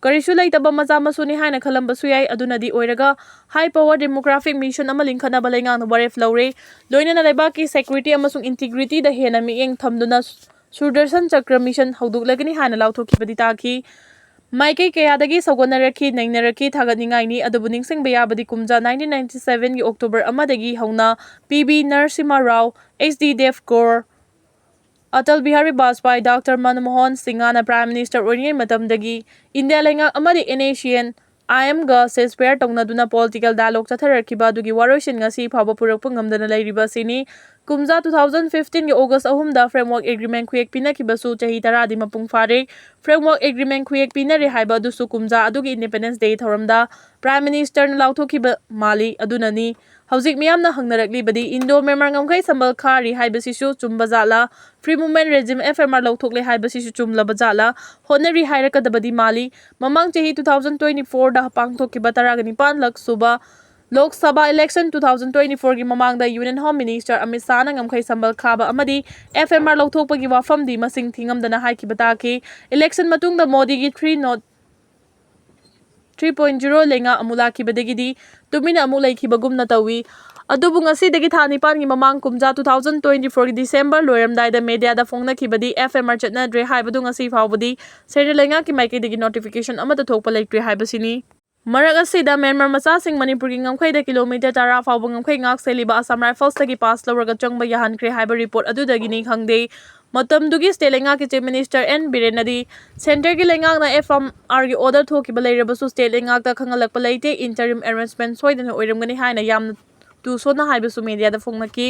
ꯀꯔꯤꯁꯨ ꯂꯩꯇꯕ ꯃꯆꯥ ꯃꯁꯨꯅꯤ ꯍꯥꯏꯅ ꯈꯜꯂꯝꯕꯁꯨ ꯌꯥꯏ꯫ ꯑꯗꯨꯅꯗꯤ ꯑꯣꯏꯔꯒ, High Power Demographic Mission ꯑꯃ ꯂꯤꯡꯈꯠꯅꯕ ꯂꯩꯉꯥꯛꯅ ꯋꯥꯔꯦꯞ ꯂꯧꯔꯦ꯫ ꯂꯣꯏꯅꯅ ꯂꯩꯕꯥꯛꯀꯤ security ꯑꯃꯁꯨꯡ integrityꯗ ꯍꯦꯟꯅ ꯃꯤꯠꯌꯦꯡ ꯊꯝꯗꯨꯅ ꯁꯨꯗꯔꯁꯟ ꯆꯀ꯭ꯔ mission ꯍꯧꯗꯣꯛꯂꯒꯅꯤ ꯍꯥꯏꯅ ꯂꯥꯎꯊꯣꯛꯈꯤꯕꯗꯤ ꯇꯥꯈꯤ꯫ ꯃꯥꯏꯀꯩ ꯀꯌꯥꯗꯒꯤ ꯁꯧꯒꯠꯅꯔꯛꯈꯤ, ꯅꯩꯅꯔꯛꯈꯤ, ꯊꯥꯒꯠꯅꯤꯡꯉꯥꯏꯅꯤ꯫ ꯑꯗꯨꯕꯨ ꯅꯤꯡꯁꯤꯡꯕ ꯌꯥꯕꯗꯤ ꯀꯨꯝꯖꯥ nineteen ninety sevenꯒꯤ October ꯑꯃꯗꯒꯤ ꯍꯧꯅ P V Narasimha Rao, H D Devgaon, Atal Bihari Vajpayee, doctor Manmohan ꯁꯤꯡꯍꯅ Prime Minister ꯑꯣꯏꯔꯤꯉꯩ ꯃꯇꯝꯗꯒꯤ ꯏꯟꯗꯤꯌꯥ ꯂꯩꯉꯥꯛ ꯑꯃꯗꯤ NSCN IMꯒ ceasefire ꯇꯧꯅꯗꯨꯅ political dialogue ꯆꯠꯊꯔꯛꯈꯤꯕ ꯑꯗꯨꯒꯤ ꯋꯥꯔꯣꯏꯁꯤꯟ ꯉꯁꯤ ꯐꯥꯎꯕ ꯄꯨꯔꯛꯄ ꯉꯝꯗꯅ ꯂꯩꯔꯤꯕ ꯑꯁꯤꯅꯤ꯫ ꯀꯨꯝꯖꯥ two thousand fifteenꯒꯤ August ꯑꯍꯨꯝꯗ framework agreement ꯈꯨꯌꯦꯛ ꯄꯤꯅꯈꯤꯕꯁꯨ ꯆꯍꯤ ꯇꯔꯥꯗꯤ ꯃꯄꯨꯡ ꯐꯥꯔꯦ꯫ Framework agreement ꯈꯨꯌꯦꯛ ꯄꯤꯅꯔꯦ ꯍꯥꯏꯕ ꯑꯗꯨꯁꯨ ꯀꯨꯝꯖꯥ ꯑꯗꯨꯒꯤ Independence Day ꯊꯧꯔꯝꯗ Prime Ministerꯅ ꯂꯥꯎꯊꯣꯛꯈꯤꯕ ꯃꯥꯜꯂꯤ꯫ ꯑꯗꯨꯅꯅꯤ ꯍꯧꯖꯤꯛ ꯃꯤꯌꯥꯝꯅ ꯍꯪꯅꯔꯛꯂꯤꯕꯗꯤ ꯏꯟꯗꯣ ꯃ꯭ꯌꯥꯟꯃꯥꯔ ꯉꯝꯈꯩ ꯁꯝꯕꯜ ꯈꯥꯔꯤ ꯍꯥꯏꯕꯁꯤꯁꯨ ꯆꯨꯝꯕ ꯖꯥꯠꯂꯥ? Free Movement Regime, F M R, ꯂꯧꯊꯣꯛꯂꯦ ꯍꯥꯏꯕꯁꯤꯁꯨ ꯆꯨꯝꯂꯕ ꯖꯥꯠꯂꯥ? ꯍꯣꯠꯅꯔꯤ ꯍꯥꯏꯔꯛꯀꯗꯕꯗꯤ ꯃꯥꯜꯂꯤ꯫ ꯃꯃꯥꯡ ꯆꯍꯤ two thousand twenty-fourꯗ ꯄꯥꯡꯊꯣꯛꯈꯤꯕ ꯇꯔꯥꯒ ꯅꯤꯄꯥꯟꯂꯛ ꯁꯨꯕ Lok Sabha election two thousand twenty-fourꯒꯤ ꯃꯃꯥꯡꯗ Union Home Minister ꯑꯃꯤꯠ ꯁꯥꯍꯅ ꯉꯝꯈꯩ ꯁꯝꯕꯜ ꯈꯥꯕ ꯑꯃꯗꯤ F M R ꯂꯧꯊꯣꯛꯄꯒꯤ ꯋꯥꯐꯝꯗꯤ ꯃꯁꯤꯡ ꯊꯤꯉꯝꯗꯅ ꯍꯥꯏꯈꯤꯕ ꯇꯥꯈꯤ꯫ Election ꯃꯇꯨꯡꯗ ꯃꯣꯗꯤꯒꯤ three not three point zero ꯂꯩꯉꯥꯛ ꯑꯃꯨꯛ ꯂꯥꯛꯈꯤꯕꯗꯒꯤꯗꯤ ꯇꯨꯃꯤꯟꯅ ꯑꯃꯨꯛ ꯂꯩꯈꯤꯕꯒꯨꯝꯅ ꯇꯧꯏ꯫ ꯑꯗꯨꯕꯨ ꯉꯁꯤꯗꯒꯤ ꯊꯥ ꯅꯤꯄꯥꯟꯒꯤ ꯃꯃꯥꯡ ꯀꯨꯝꯖꯥ two thousand twenty-fourꯒꯤ December ꯂꯣꯏꯔꯝꯗꯥꯏꯗ mediaꯗ ꯐꯣꯡꯅꯈꯤꯕꯗꯤ F M R ꯆꯠꯅꯗ꯭ꯔꯦ ꯍꯥꯏꯕꯗꯨ ꯉꯁꯤ ꯐꯥꯎꯕꯗꯤ ꯁꯦꯟꯇ꯭ꯔꯦꯜ ꯂꯩꯉꯥꯛꯀꯤ ꯃꯥꯏꯀꯩꯗꯒꯤ notification ꯑꯃꯠꯇ ꯊꯣꯛꯄ ꯂꯩꯇ꯭ꯔꯤ ꯍꯥꯏꯕꯁꯤꯅꯤ꯫ ꯃꯔꯛ ꯑꯁꯤꯗ ꯃ꯭ꯌꯥꯟꯃꯥꯔ ꯃꯆꯥꯁꯤꯡ ꯃꯅꯤꯄꯨꯔꯒꯤ ꯉꯝꯈꯩꯗ ꯀꯤꯂꯣꯃꯤꯇꯔ ꯇꯔꯥ ꯐꯥꯎꯕ ꯉꯝꯈꯩ ꯉꯥꯛ ꯁꯦꯜꯂꯤꯕ Assam Riflesꯇꯒꯤ pass ꯂꯧꯔꯒ ꯆꯪꯕ ꯌꯥꯍꯟꯈ꯭ꯔꯦ ꯍꯥꯏꯕ report ꯑꯗꯨꯗꯒꯤꯅꯤ ꯈꯪꯗꯦ꯫ ꯃꯇꯝꯗꯨꯒꯤ state ꯂꯩꯉꯥꯛꯀꯤ Chief Minister ꯑꯦꯟ ꯕꯤꯔꯦꯟꯅꯗꯤ centreꯒꯤ ꯂꯩꯉꯥꯛꯅ F M Rꯒꯤ order ꯊꯣꯛꯈꯤꯕ ꯂꯩꯔꯕꯁꯨ state ꯂꯩꯉꯥꯛꯇ ꯈꯪꯍꯜꯂꯛꯄ ꯂꯩꯇꯦ, interim arrangement ꯁꯣꯏꯗꯅ ꯑꯣꯏꯔꯝꯒꯅꯤ ꯍꯥꯏꯅ ꯌꯥꯝꯅ ꯇꯨ ꯁꯣꯟꯅ ꯍꯥꯏꯕꯁꯨ mediaꯗ ꯐꯣꯡꯅꯈꯤ꯫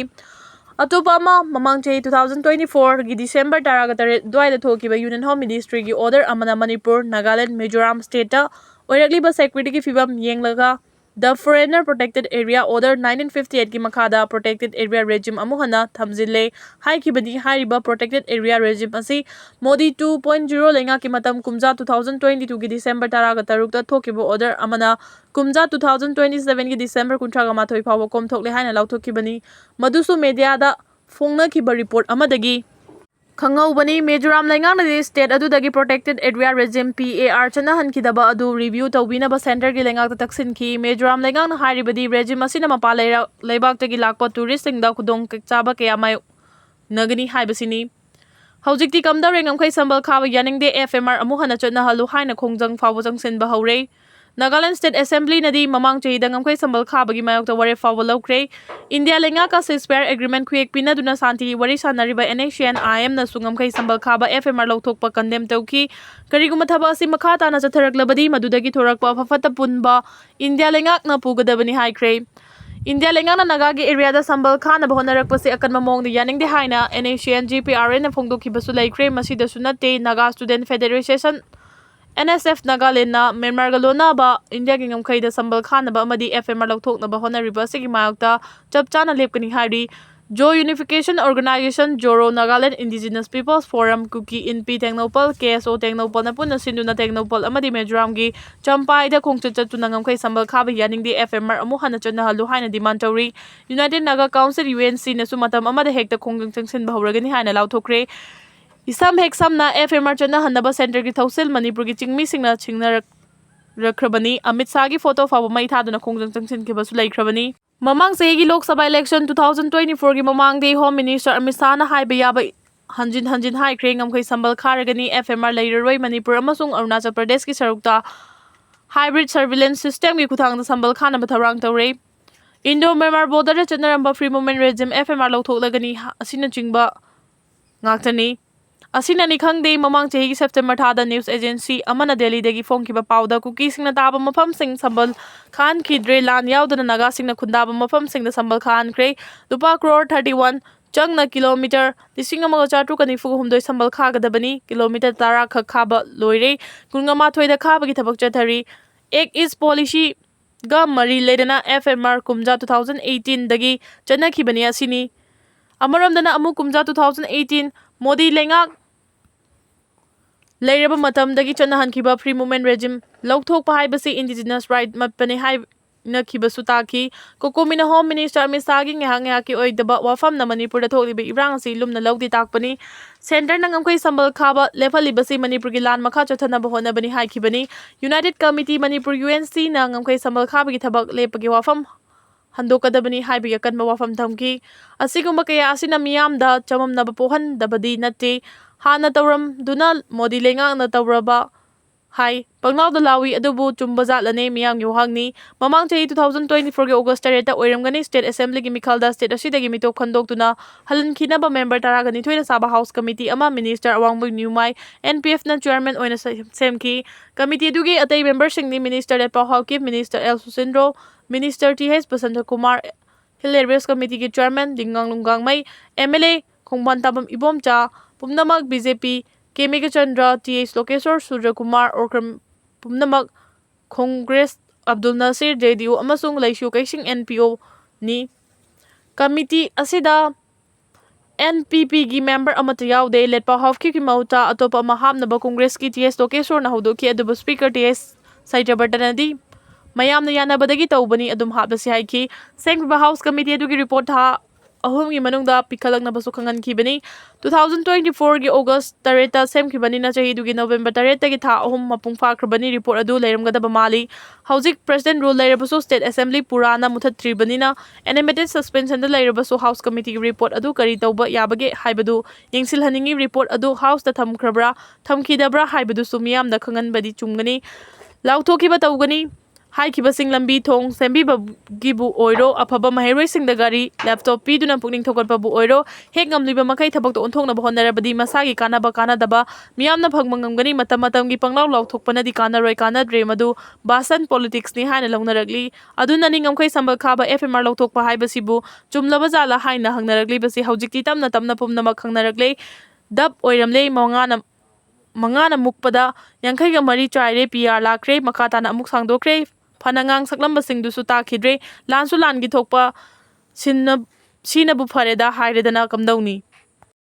ꯑꯇꯣꯞꯄ ꯑꯃ, ꯃꯃꯥꯡ ꯆꯍꯤ two thousand twenty fourꯒꯤ December ꯇꯔꯥꯒ ꯇꯔꯦꯠ ꯑꯗꯨꯋꯥꯏꯗ ꯊꯣꯛꯈꯤꯕ Union Home Ministryꯒꯤ order ꯑꯃꯅ ꯃꯅꯤꯄꯨꯔ, ꯅꯥꯒꯥꯂꯦꯟ, ꯃꯤꯖꯣꯔꯥꯝ stateꯇ ꯑꯣꯏꯔꯛꯂꯤꯕ securityꯒꯤ ꯐꯤꯕꯝ ꯌꯦꯡꯂꯒ The Foreigner Protected Area Order nineteen fifty eightꯀꯤ ꯃꯈꯥꯗ protected area regime ꯑꯃꯨꯛ ꯍꯟꯅ ꯊꯝꯖꯤꯜꯂꯦ ꯍꯥꯏꯈꯤꯕꯅꯤ꯫ ꯍꯥꯏꯔꯤꯕ protected area regime ꯑꯁꯤ ꯃꯣꯗꯤ two point zero ꯂꯩꯉꯥꯛꯀꯤ ꯃꯇꯝ ꯀꯨꯝꯖꯥ two thousand twenty twoꯒꯤ December ꯇꯔꯥꯒ ꯇꯔꯨꯛꯇ ꯊꯣꯛꯈꯤꯕ order ꯑꯃꯅ ꯀꯨꯝꯖꯥ two thousand twenty sevenꯒꯤ December ꯀꯨꯟꯊ꯭ꯔꯥꯒ ꯃꯥꯊꯣꯏ ꯐꯥꯎꯕ ꯀꯣꯝꯊꯣꯛꯂꯦ ꯍꯥꯏꯅ ꯂꯥꯎꯊꯣꯛꯈꯤꯕꯅꯤ꯫ ꯃꯗꯨꯁꯨ mediaꯗ ꯐꯣꯡꯅꯈꯤꯕ report ꯑꯃꯗꯒꯤ ꯈꯪꯍꯧꯕꯅꯤ꯫ ꯃꯤꯖꯣꯔꯥꯝ ꯂꯩꯉꯥꯛꯅꯗꯤ state ꯑꯗꯨꯗꯒꯤ protected area regime, P A R, ꯆꯠꯅꯍꯟꯈꯤꯗꯕ ꯑꯗꯨ review ꯇꯧꯕꯤꯅꯕ centreꯒꯤ ꯂꯩꯉꯥꯛꯇ ꯇꯛꯁꯤꯟꯈꯤ꯫ ꯃꯤꯖꯣꯔꯥꯝ ꯂꯩꯉꯥꯛꯅ ꯍꯥꯏꯔꯤꯕꯗꯤ regime ꯑꯁꯤꯅ ꯃꯄꯥꯟ ꯂꯩꯔ-, ꯂꯩꯕꯥꯛꯇꯒꯤ ꯂꯥꯛꯄ touristꯁꯤꯡꯗ ꯈꯨꯗꯣꯡꯆꯥꯕ ꯀꯌꯥ ꯃꯥꯌꯣꯛꯅꯒꯅꯤ ꯍꯥꯏꯕꯁꯤꯅꯤ꯫ ꯍꯧꯖꯤꯛꯇꯤ ꯀꯝꯗꯧꯔꯦ? ꯉꯝꯈꯩ ꯁꯝꯕꯜ ꯈꯥꯕ ꯌꯥꯅꯤꯡꯗꯦ, F M R ꯑꯃꯨꯛ ꯍꯟꯅ ꯆꯠꯅꯍꯜꯂꯨ ꯍꯥꯏꯅ ꯈꯣꯡꯖꯪ ꯐꯥꯎꯕ ꯆꯪꯁꯤꯟꯕ ꯍꯧꯔꯦ꯫ ꯅꯥꯒꯥꯂꯦꯟ state assemblyꯅꯗꯤ ꯃꯃꯥꯡ ꯆꯍꯤꯗ ꯉꯝꯈꯩ ꯁꯝꯕꯜ ꯈꯥꯕꯒꯤ ꯃꯥꯌꯣꯛꯇ ꯋꯥꯔꯦꯞ ꯐꯥꯎꯕ ꯂꯧꯈ꯭ꯔꯦ꯫ ꯏꯟꯗꯤꯌꯥ ꯂꯩꯉꯥꯛꯀ ceasefire agreement ꯈꯨꯌꯦꯛ ꯄꯤꯅꯗꯨꯅ ꯁꯥꯟꯇꯤꯒꯤ ꯋꯥꯔꯤ ꯁꯥꯟꯅꯔꯤꯕ N H C N I Mꯅꯁꯨ ꯉꯝꯈꯩ ꯁꯝꯕꯜ ꯈꯥꯕ F M R ꯂꯧꯊꯣꯛꯄ condemn ꯇꯧꯈꯤ꯫ ꯀꯔꯤꯒꯨꯝꯕ ꯊꯕꯛ ꯑꯁꯤ ꯃꯈꯥ ꯇꯥꯅ ꯆꯠꯊꯔꯛꯂꯕꯗꯤ ꯃꯗꯨꯗꯒꯤ ꯊꯣꯔꯛꯄ ꯑꯐ ꯐꯠꯇ ꯄꯨꯟꯕ ꯏꯟꯗꯤꯌꯥ ꯂꯩꯉꯥꯛꯅ ꯄꯨꯒꯗꯕꯅꯤ ꯍꯥꯏꯈ꯭ꯔꯦ꯫ ꯏꯟꯗꯤꯌꯥ ꯂꯩꯉꯥꯛꯅ ꯅꯥꯒꯥꯒꯤ areaꯗ ꯁꯝꯕꯜ ꯈꯥꯅꯕ ꯍꯣꯠꯅꯔꯛꯄꯁꯤ ꯑꯀꯟꯕ ꯃꯑꯣꯡꯗ ꯌꯥꯅꯤꯡꯗꯦ ꯍꯥꯏꯅ N H C N G P R A는 ꯐꯣꯡꯗꯣꯛꯈꯤꯕꯁꯨ ꯂꯩꯈ꯭ꯔꯦ꯫ ꯃꯁꯤꯗꯁꯨ ꯅꯠꯇꯦ, Naga Student Federation, N S F Nagalandꯅ ꯃ꯭ꯌꯥꯟꯃꯥꯔꯒ ꯂꯣꯟꯅꯕ ꯏꯟꯗꯤꯌꯥꯒꯤ ꯉꯝꯈꯩꯗ ꯁꯝꯕꯜ ꯈꯥꯅꯕ ꯑꯃꯗꯤ F M R ꯂꯧꯊꯣꯛꯅꯕ ꯍꯣꯠꯅꯔꯤꯕ ꯑꯁꯤꯒꯤ ꯃꯥꯌꯣꯛꯇ ꯆꯞ ꯆꯥꯅ ꯂꯦꯞꯀꯅꯤ ꯍꯥꯏꯔꯤ꯫ Zo Unification Organisation, Zoro, Nagaland Indigenous Peoples Forum, Kuki Inpi Tengnoupal, K S O Tengnoupalꯅ ꯄꯨꯟꯅ ꯁꯤꯟꯗꯨꯅ ꯇꯦꯡꯅꯧꯄꯜ ꯑꯃꯗꯤ ꯃꯤꯖꯣꯔꯥꯝꯒꯤ ꯆꯝꯄꯥꯏꯗ ꯈꯣꯡꯆꯠ ꯆꯠꯇꯨꯅ ꯉꯝꯈꯩ ꯁꯝꯕꯜ ꯈꯥꯕ ꯌꯥꯅꯤꯡꯗꯦ, F M R ꯑꯃꯨꯛ ꯍꯟꯅ ꯆꯠꯅꯍꯜꯂꯨ ꯍꯥꯏꯅ demand ꯇꯧꯔꯤ꯫ United Naga Council, U N Cꯅꯁꯨ ꯃꯇꯝ ꯑꯃꯗ ꯍꯦꯛꯇ ꯈꯣꯡꯖꯪ ꯆꯪꯁꯤꯟꯕ ꯍꯧꯔꯒꯅꯤ ꯍꯥꯏꯅ ꯂꯥꯎꯊꯣꯛꯈ꯭ꯔꯦ꯫ ꯏꯁꯝ ꯍꯦꯛ ꯁꯝꯅ F M R ꯆꯠꯅꯍꯟꯅꯕ centreꯒꯤ ꯊꯧꯁꯤꯜ ꯃꯅꯤꯄꯨꯔꯒꯤ ꯆꯤꯡꯃꯤꯁꯤꯡꯅ ꯁꯤꯡꯅꯔꯛ-, ꯔꯛꯈ꯭ꯔꯕꯅꯤ꯫ ꯑꯃꯤꯠ ꯁꯥꯍꯒꯤ photo ꯐꯥꯎꯕ ꯃꯩ ꯊꯥꯗꯨꯅ ꯈꯣꯡꯖꯪ ꯆꯪꯁꯤꯟꯈꯤꯕꯁꯨ ꯂꯩꯈ꯭ꯔꯕꯅꯤ꯫ ꯃꯃꯥꯡ ꯆꯍꯤꯒꯤ Lok Sabha election two thousand twenty fourꯒꯤ ꯃꯃꯥꯡꯗꯤ Home Minister ꯑꯃꯤꯠ ꯁꯥꯍꯅ ꯍꯥꯏꯕ ꯌꯥꯕ ꯍꯟꯖꯤꯟ ꯍꯟꯖꯤꯟ ꯍꯥꯏꯈ꯭ꯔꯦ, ꯉꯝꯈꯩ ꯁꯝꯕꯜ ꯈꯥꯔꯒꯅꯤ, F M R ꯂꯩꯔꯔꯣꯏ꯫ ꯃꯅꯤꯄꯨꯔ ꯑꯃꯁꯨꯡ ꯑꯔꯨꯅꯥꯆꯜ ꯄ꯭ꯔꯗꯦꯁꯀꯤ ꯁꯔꯨꯛꯇ hybrid surveillance systemꯒꯤ ꯈꯨꯠꯊꯥꯡꯗ ꯁꯝꯕꯜ ꯈꯥꯅꯕ ꯊꯧꯔꯥꯡ ꯇꯧꯔꯦ꯫ Indo Myanmar borderꯗ ꯆꯠꯅꯔꯝꯕ free movement regime, F M R ꯂꯧꯊꯣꯛꯂꯒꯅꯤ ꯍ-, ꯑꯁꯤꯅꯆꯤꯡꯕ ꯉꯥꯛꯇꯅꯤ꯫ ꯑꯁꯤꯅꯅꯤ ꯈꯪꯗꯦ, ꯃꯃꯥꯡ ꯆꯍꯤꯒꯤ ꯁꯦꯞꯇꯦꯝꯕꯔ ꯊꯥꯗ ꯅ꯭ꯌꯨꯁ ꯑꯦꯖꯦꯟꯁꯤ ꯑꯃꯅ ꯗꯦꯜꯂꯤꯗꯒꯤ ꯐꯣꯡꯈꯤꯕ ꯄꯥꯎꯗ ꯀꯨꯀꯤꯁꯤꯡꯅ ꯇꯥꯕ ꯃꯐꯝꯁꯤꯡ ꯁꯝꯕꯜ ꯈꯥꯍꯟꯈꯤꯗ꯭ꯔꯦ, ꯂꯥꯟ ꯌꯥꯎꯗꯅ ꯅꯥꯒꯥꯁꯤꯡꯅ ꯈꯨꯟꯗꯥꯕ ꯃꯐꯝꯁꯤꯡꯗ ꯁꯝꯕꯜ ꯈꯥꯍꯟꯈ꯭ꯔꯦ꯫ ꯂꯨꯄꯥ ꯀ꯭ꯔꯣꯔ ꯊꯥꯔꯇꯤ ꯋꯥꯟ ꯆꯪꯅ ꯀꯤꯂꯣꯃꯤꯇꯔ ꯂꯤꯁꯤꯡ ꯑꯃꯒ ꯆꯥꯇ꯭ꯔꯨꯛꯀ ꯅꯤꯐꯨ ꯍꯨꯝꯗꯣꯏ ꯁꯝꯕꯜ ꯈꯥꯒꯗꯕꯅꯤ꯫ ꯀꯤꯂꯣꯃꯤꯇꯔ ꯇꯔꯥ ꯈꯛ ꯈꯥꯕ ꯂꯣꯏꯔꯦ꯫ ꯀꯨꯟꯃꯥꯊꯣꯏꯗ ꯈꯥꯕꯒꯤ ꯊꯕꯛ ꯆꯠꯊꯔꯤ꯫ ꯑꯦꯛ ꯏꯁ ꯄꯣꯂꯤꯁꯤꯒ ꯃꯔꯤ ꯂꯩꯅꯅ ꯑꯦꯐ ꯑꯦꯝ ꯑꯥꯔ ꯀꯨꯝꯖꯥ two thousand eighteen ꯗꯒꯤ ꯆꯠꯅꯈꯤꯕꯅꯤ ꯑꯁꯤꯅꯤ꯫ ꯑꯃꯔꯣꯝꯗꯅ ꯑꯃꯨꯛ ꯀꯨꯝꯖꯥ two thousand eighteen ꯃꯣꯗꯤ ꯂꯩꯉꯥꯛ ꯂꯩꯔꯕ ꯃꯇꯝꯗꯒꯤ ꯆꯠꯅꯍꯟꯈꯤꯕ free movement regime ꯂꯧꯊꯣꯛꯄ ꯍꯥꯏꯕꯁꯤ indigenous right ꯃꯠꯄꯅꯤ ꯍꯥꯏꯅꯈꯤꯕꯁꯨ ꯇꯥꯈꯤ꯫ ꯀꯣꯀꯣꯃꯤꯅ ꯍꯣꯝ ꯃꯤꯅꯤꯁꯇꯔ ꯑꯃꯤꯠ ꯁꯥꯍꯒꯤ ꯉꯥꯏꯍꯥꯛ ꯉꯥꯏꯍꯥꯛꯀꯤ ꯑꯣꯏꯗꯕ ꯋꯥꯐꯝꯅ ꯃꯅꯤꯄꯨꯔꯗ ꯊꯣꯛꯂꯤꯕ ꯏꯔꯥꯡ ꯑꯁꯤ ꯂꯨꯝꯅ ꯂꯧꯗꯦ ꯇꯥꯛꯄꯅꯤ꯫ ꯁꯦꯟꯇꯔꯅ ꯉꯝꯈꯩ ꯁꯝꯕꯜ ꯈꯥꯕ ꯂꯦꯞꯍꯜꯂꯤꯕꯁꯤ ꯃꯅꯤꯄꯨꯔꯒꯤ ꯂꯥꯟ ꯃꯈꯥ ꯆꯠꯊꯅꯕ ꯍꯣꯠꯅꯕꯅꯤ ꯍꯥꯏꯈꯤꯕꯅꯤ꯫ United Committee Manipur, U N ꯁꯤꯅ ꯉꯝꯈꯩ ꯁꯝꯕꯜ ꯈꯥꯕꯒꯤ ꯊꯕꯛ ꯂꯦꯞꯄꯒꯤ ꯋꯥꯐꯝ ꯍꯟꯗꯣꯛꯀꯗꯕꯅꯤ ꯍꯥꯏꯕꯒꯤ ꯑꯀꯟꯕ ꯋꯥꯐꯝ ꯊꯝꯈꯤ꯫ ꯑꯁꯤꯒꯨꯝꯕ ꯀꯌꯥ ꯑꯁꯤꯅ ꯃꯤꯌꯥꯝꯗ ꯆꯃꯝꯅꯕ ꯄꯣꯛꯍꯟꯗꯕꯗꯤ ꯅꯠꯇꯦ꯫ ꯍꯥꯟꯅ ꯇꯧꯔꯝꯗꯨꯅ ꯃꯣꯗꯤ ꯂꯩꯉꯥꯛꯅ ꯇꯧꯔꯕ ꯍꯥꯏ꯫ ꯄꯪꯂꯥꯎꯗ ꯂꯥꯎꯏ, ꯑꯗꯨꯕꯨ ꯆꯨꯝꯕ ꯖꯥꯠꯂꯅꯦ ꯃꯤꯌꯥꯝꯒꯤ ꯋꯥꯍꯪꯅꯤ꯫ ꯃꯃꯥꯡ ꯆꯍꯤ two thousand twenty four ꯒꯤ August ꯇꯔꯦꯠꯇ ꯑꯣꯏꯔꯝꯒꯅꯤ, State Assembly ꯒꯤ ꯃꯤꯈꯜꯗ state ꯑꯁꯤꯗꯒꯤ ꯃꯤꯇꯣꯞ ꯈꯟꯗꯣꯛꯇꯨꯅ ꯍꯜꯍꯟꯈꯤꯅꯕ member ꯇꯔꯥꯒ ꯅꯤꯊꯣꯏꯅ ꯁꯥꯕ House Committee ꯑꯃ Minister ꯑꯋꯥꯡꯕꯝ ꯅ꯭ꯌꯨꯃꯥꯏ, N P F ꯅ chairman ꯑꯣꯏꯅ ꯁꯦ-, ꯁꯦꯝꯈꯤ꯫ Committee ꯑꯗꯨꯒꯤ ꯑꯇꯩ member ꯁꯤꯡꯗꯤ Minister Letpao Haokip, Minister L Susindro, Minister T H Basantakumar, Hill Areas Committee ꯒꯤ chairman Linganglung Gangmei, M L A Khongbantabam Ibomcha, ꯄꯨꯝꯅꯃꯛ B J P, K Meghachandra, T H Lokeshore, Surajkumar, Okram ꯄꯨꯝꯅꯃꯛ Congress, ꯑꯕꯗꯨꯜ ꯅꯁꯤꯔ, J D U ꯑꯃꯁꯨꯡ ꯂꯩꯁꯨ ꯀꯩꯁꯤꯡ N P O ꯅꯤ꯫ Committee ꯑꯁꯤꯗ N P P ꯒꯤ member ꯑꯃꯠꯇ ꯌꯥꯎꯗꯦ꯫ ꯂꯦꯠꯄꯥꯎ ꯍꯥꯎꯀꯤꯞꯀꯤ ꯃꯍꯨꯠꯇ ꯑꯇꯣꯞꯄ ꯑꯃ ꯍꯥꯞꯅꯕ Congress ꯀꯤ ꯇꯤ ꯑꯦꯁ ꯂꯣꯀꯦꯁꯣꯔꯅ ꯍꯧꯗꯣꯛꯈꯤ, ꯑꯗꯨꯕꯨ Speaker ꯇꯤ ꯑꯦꯁ ꯁꯇ꯭ꯌꯕ꯭ꯔꯇꯅꯗꯤ ꯃꯌꯥꯝꯅ ꯌꯥꯅꯕꯗꯒꯤ ꯇꯧꯕꯅꯤ, ꯑꯗꯨꯝ ꯍꯥꯞꯂꯁꯤ ꯍꯥꯏꯈꯤ꯫ ꯁꯦꯝꯈꯤꯕ House Committee ꯑꯗꯨꯒꯤ report ꯊꯥ ꯑꯍꯨꯝꯒꯤ ꯃꯅꯨꯡꯗ ꯄꯤꯈꯠꯂꯛꯅꯕꯁꯨ ꯈꯪꯍꯟꯈꯤꯕꯅꯤ꯫ Two thousand twenty four ꯒꯤ August ꯇꯔꯦꯠꯇ ꯁꯦꯝꯈꯤꯕꯅꯤꯅ ꯆꯍꯤꯗꯨꯒꯤ November ꯇꯔꯦꯠꯇꯒꯤ ꯊꯥ ꯑꯍꯨꯝ ꯃꯄꯨꯡ ꯐꯥꯈ꯭ꯔꯕꯅꯤ꯫ Report ꯑꯗꯨ ꯂꯩꯔꯝꯒꯗꯕ ꯃꯥꯜꯂꯤ꯫ ꯍꯧꯖꯤꯛ President Rule ꯂꯩꯔꯕꯁꯨ State Assembly ꯄꯨꯔꯥꯅ ꯃꯨꯊꯠꯇ꯭ꯔꯤꯕꯅꯤꯅ, animated suspension ꯗ ꯂꯩꯔꯕꯁꯨ House Committee ꯒꯤ report ꯑꯗꯨ ꯀꯔꯤ ꯇꯧꯕ ꯌꯥꯕꯒꯦ ꯍꯥꯏꯕꯗꯨ ꯌꯦꯡꯁꯤꯜꯍꯟꯅꯤꯡꯉꯤ꯫ Report ꯑꯗꯨ House ꯇ ꯊꯝꯈ꯭ꯔꯕ꯭ꯔꯥ, ꯊꯝꯈꯤꯗꯕ꯭ꯔꯥ ꯍꯥꯏꯕꯗꯨꯁꯨ ꯃꯤꯌꯥꯝꯗ ꯈꯪꯍꯟꯕꯗꯤ ꯆꯨꯝꯒꯅꯤ꯫ ꯂꯥꯎꯊꯣꯛꯈꯤꯕ ꯇꯧꯒꯅꯤ꯫ ꯍꯥꯏꯈꯤꯕꯁꯤꯡ ꯂꯝꯕꯤ ꯊꯣꯡ ꯁꯦꯝꯕꯤꯕꯒꯤꯕꯨ ꯑꯣꯏꯔꯣ, ꯑꯐꯕ ꯃꯍꯩꯔꯣꯏꯁꯤꯡꯗ ꯒꯥꯔꯤ, ꯂꯦꯞꯇꯣꯞ ꯄꯤꯗꯨꯅ ꯄꯨꯛꯅꯤꯡ ꯊꯧꯒꯠꯄꯕꯨ ꯑꯣꯏꯔꯣ, ꯍꯦꯛ ꯉꯝꯂꯤꯕ ꯃꯈꯩ ꯊꯕꯛꯇ ꯑꯣꯟꯊꯣꯛꯅꯕ ꯍꯣꯠꯅꯔꯕꯗꯤ ꯃꯁꯥꯒꯤ ꯀꯥꯟꯅꯕ ꯀꯥꯟꯅꯗꯕ ꯃꯤꯌꯥꯝꯅ ꯐꯪꯕ ꯉꯝꯒꯅꯤ꯫ ꯃꯇꯝ ꯃꯇꯝꯒꯤ ꯄꯪꯂꯥꯎ ꯂꯥꯎꯊꯣꯛꯄꯅꯗꯤ ꯀꯥꯟꯅꯔꯣꯏ, ꯀꯥꯟꯅꯗ꯭ꯔꯦ꯫ ꯃꯗꯨ ꯕꯥꯁꯟ ꯄꯣꯂꯤꯇꯤꯛꯁꯅꯤ ꯍꯥꯏꯅ ꯂꯧꯅꯔꯛꯂꯤ꯫ ꯑꯗꯨꯅꯅꯤ ꯉꯝꯈꯩ ꯁꯝꯕꯜ ꯈꯥꯕ, ꯑꯦꯐ ꯑꯦꯝ ꯑꯥꯔ ꯂꯧꯊꯣꯛꯄ ꯍꯥꯏꯕꯁꯤꯕꯨ ꯆꯨꯝꯂꯕ ꯖꯥꯠꯂ ꯍꯥꯏꯅ ꯍꯪꯅꯔꯛꯂꯤꯕꯁꯤ꯫ ꯍꯧꯖꯤꯛꯇꯤ ꯇꯞꯅ ꯇꯞꯅ ꯄꯨꯝꯅꯃꯛ ꯈꯪꯅꯔꯛꯂꯦ꯫ ꯗꯞ ꯑꯣꯏꯔꯝꯂꯦ꯫ ꯃꯉꯥꯅ ꯃꯉꯥꯅ ꯃꯨꯛꯄꯗ ꯌꯥꯡꯈꯩꯒ ꯃꯔꯤ ꯆꯥꯏꯔꯦ꯫ ꯄꯤ ꯑꯥꯔ ꯂꯥꯛꯈ꯭ꯔꯦ꯫ ꯃꯈꯥ ꯇꯥꯅ ꯑꯃꯨꯛ ꯁꯥꯡꯗꯣꯛꯈ꯭ꯔꯦ꯫ ꯐꯅ ꯉꯥꯡ ꯁꯛꯂꯝꯕꯁꯤꯡꯗꯨꯁꯨ ꯇꯥꯈꯤꯗ꯭ꯔꯦ꯫ ꯂꯥꯟꯁꯨ ꯂꯥꯟꯒꯤ ꯊꯣꯛꯄ, ꯁꯤꯟꯅ-, ꯁꯤꯅꯕꯨ ꯐꯔꯦꯗ ꯍꯥꯏꯔꯦꯗꯅ ꯀꯝꯗꯧꯅꯤ?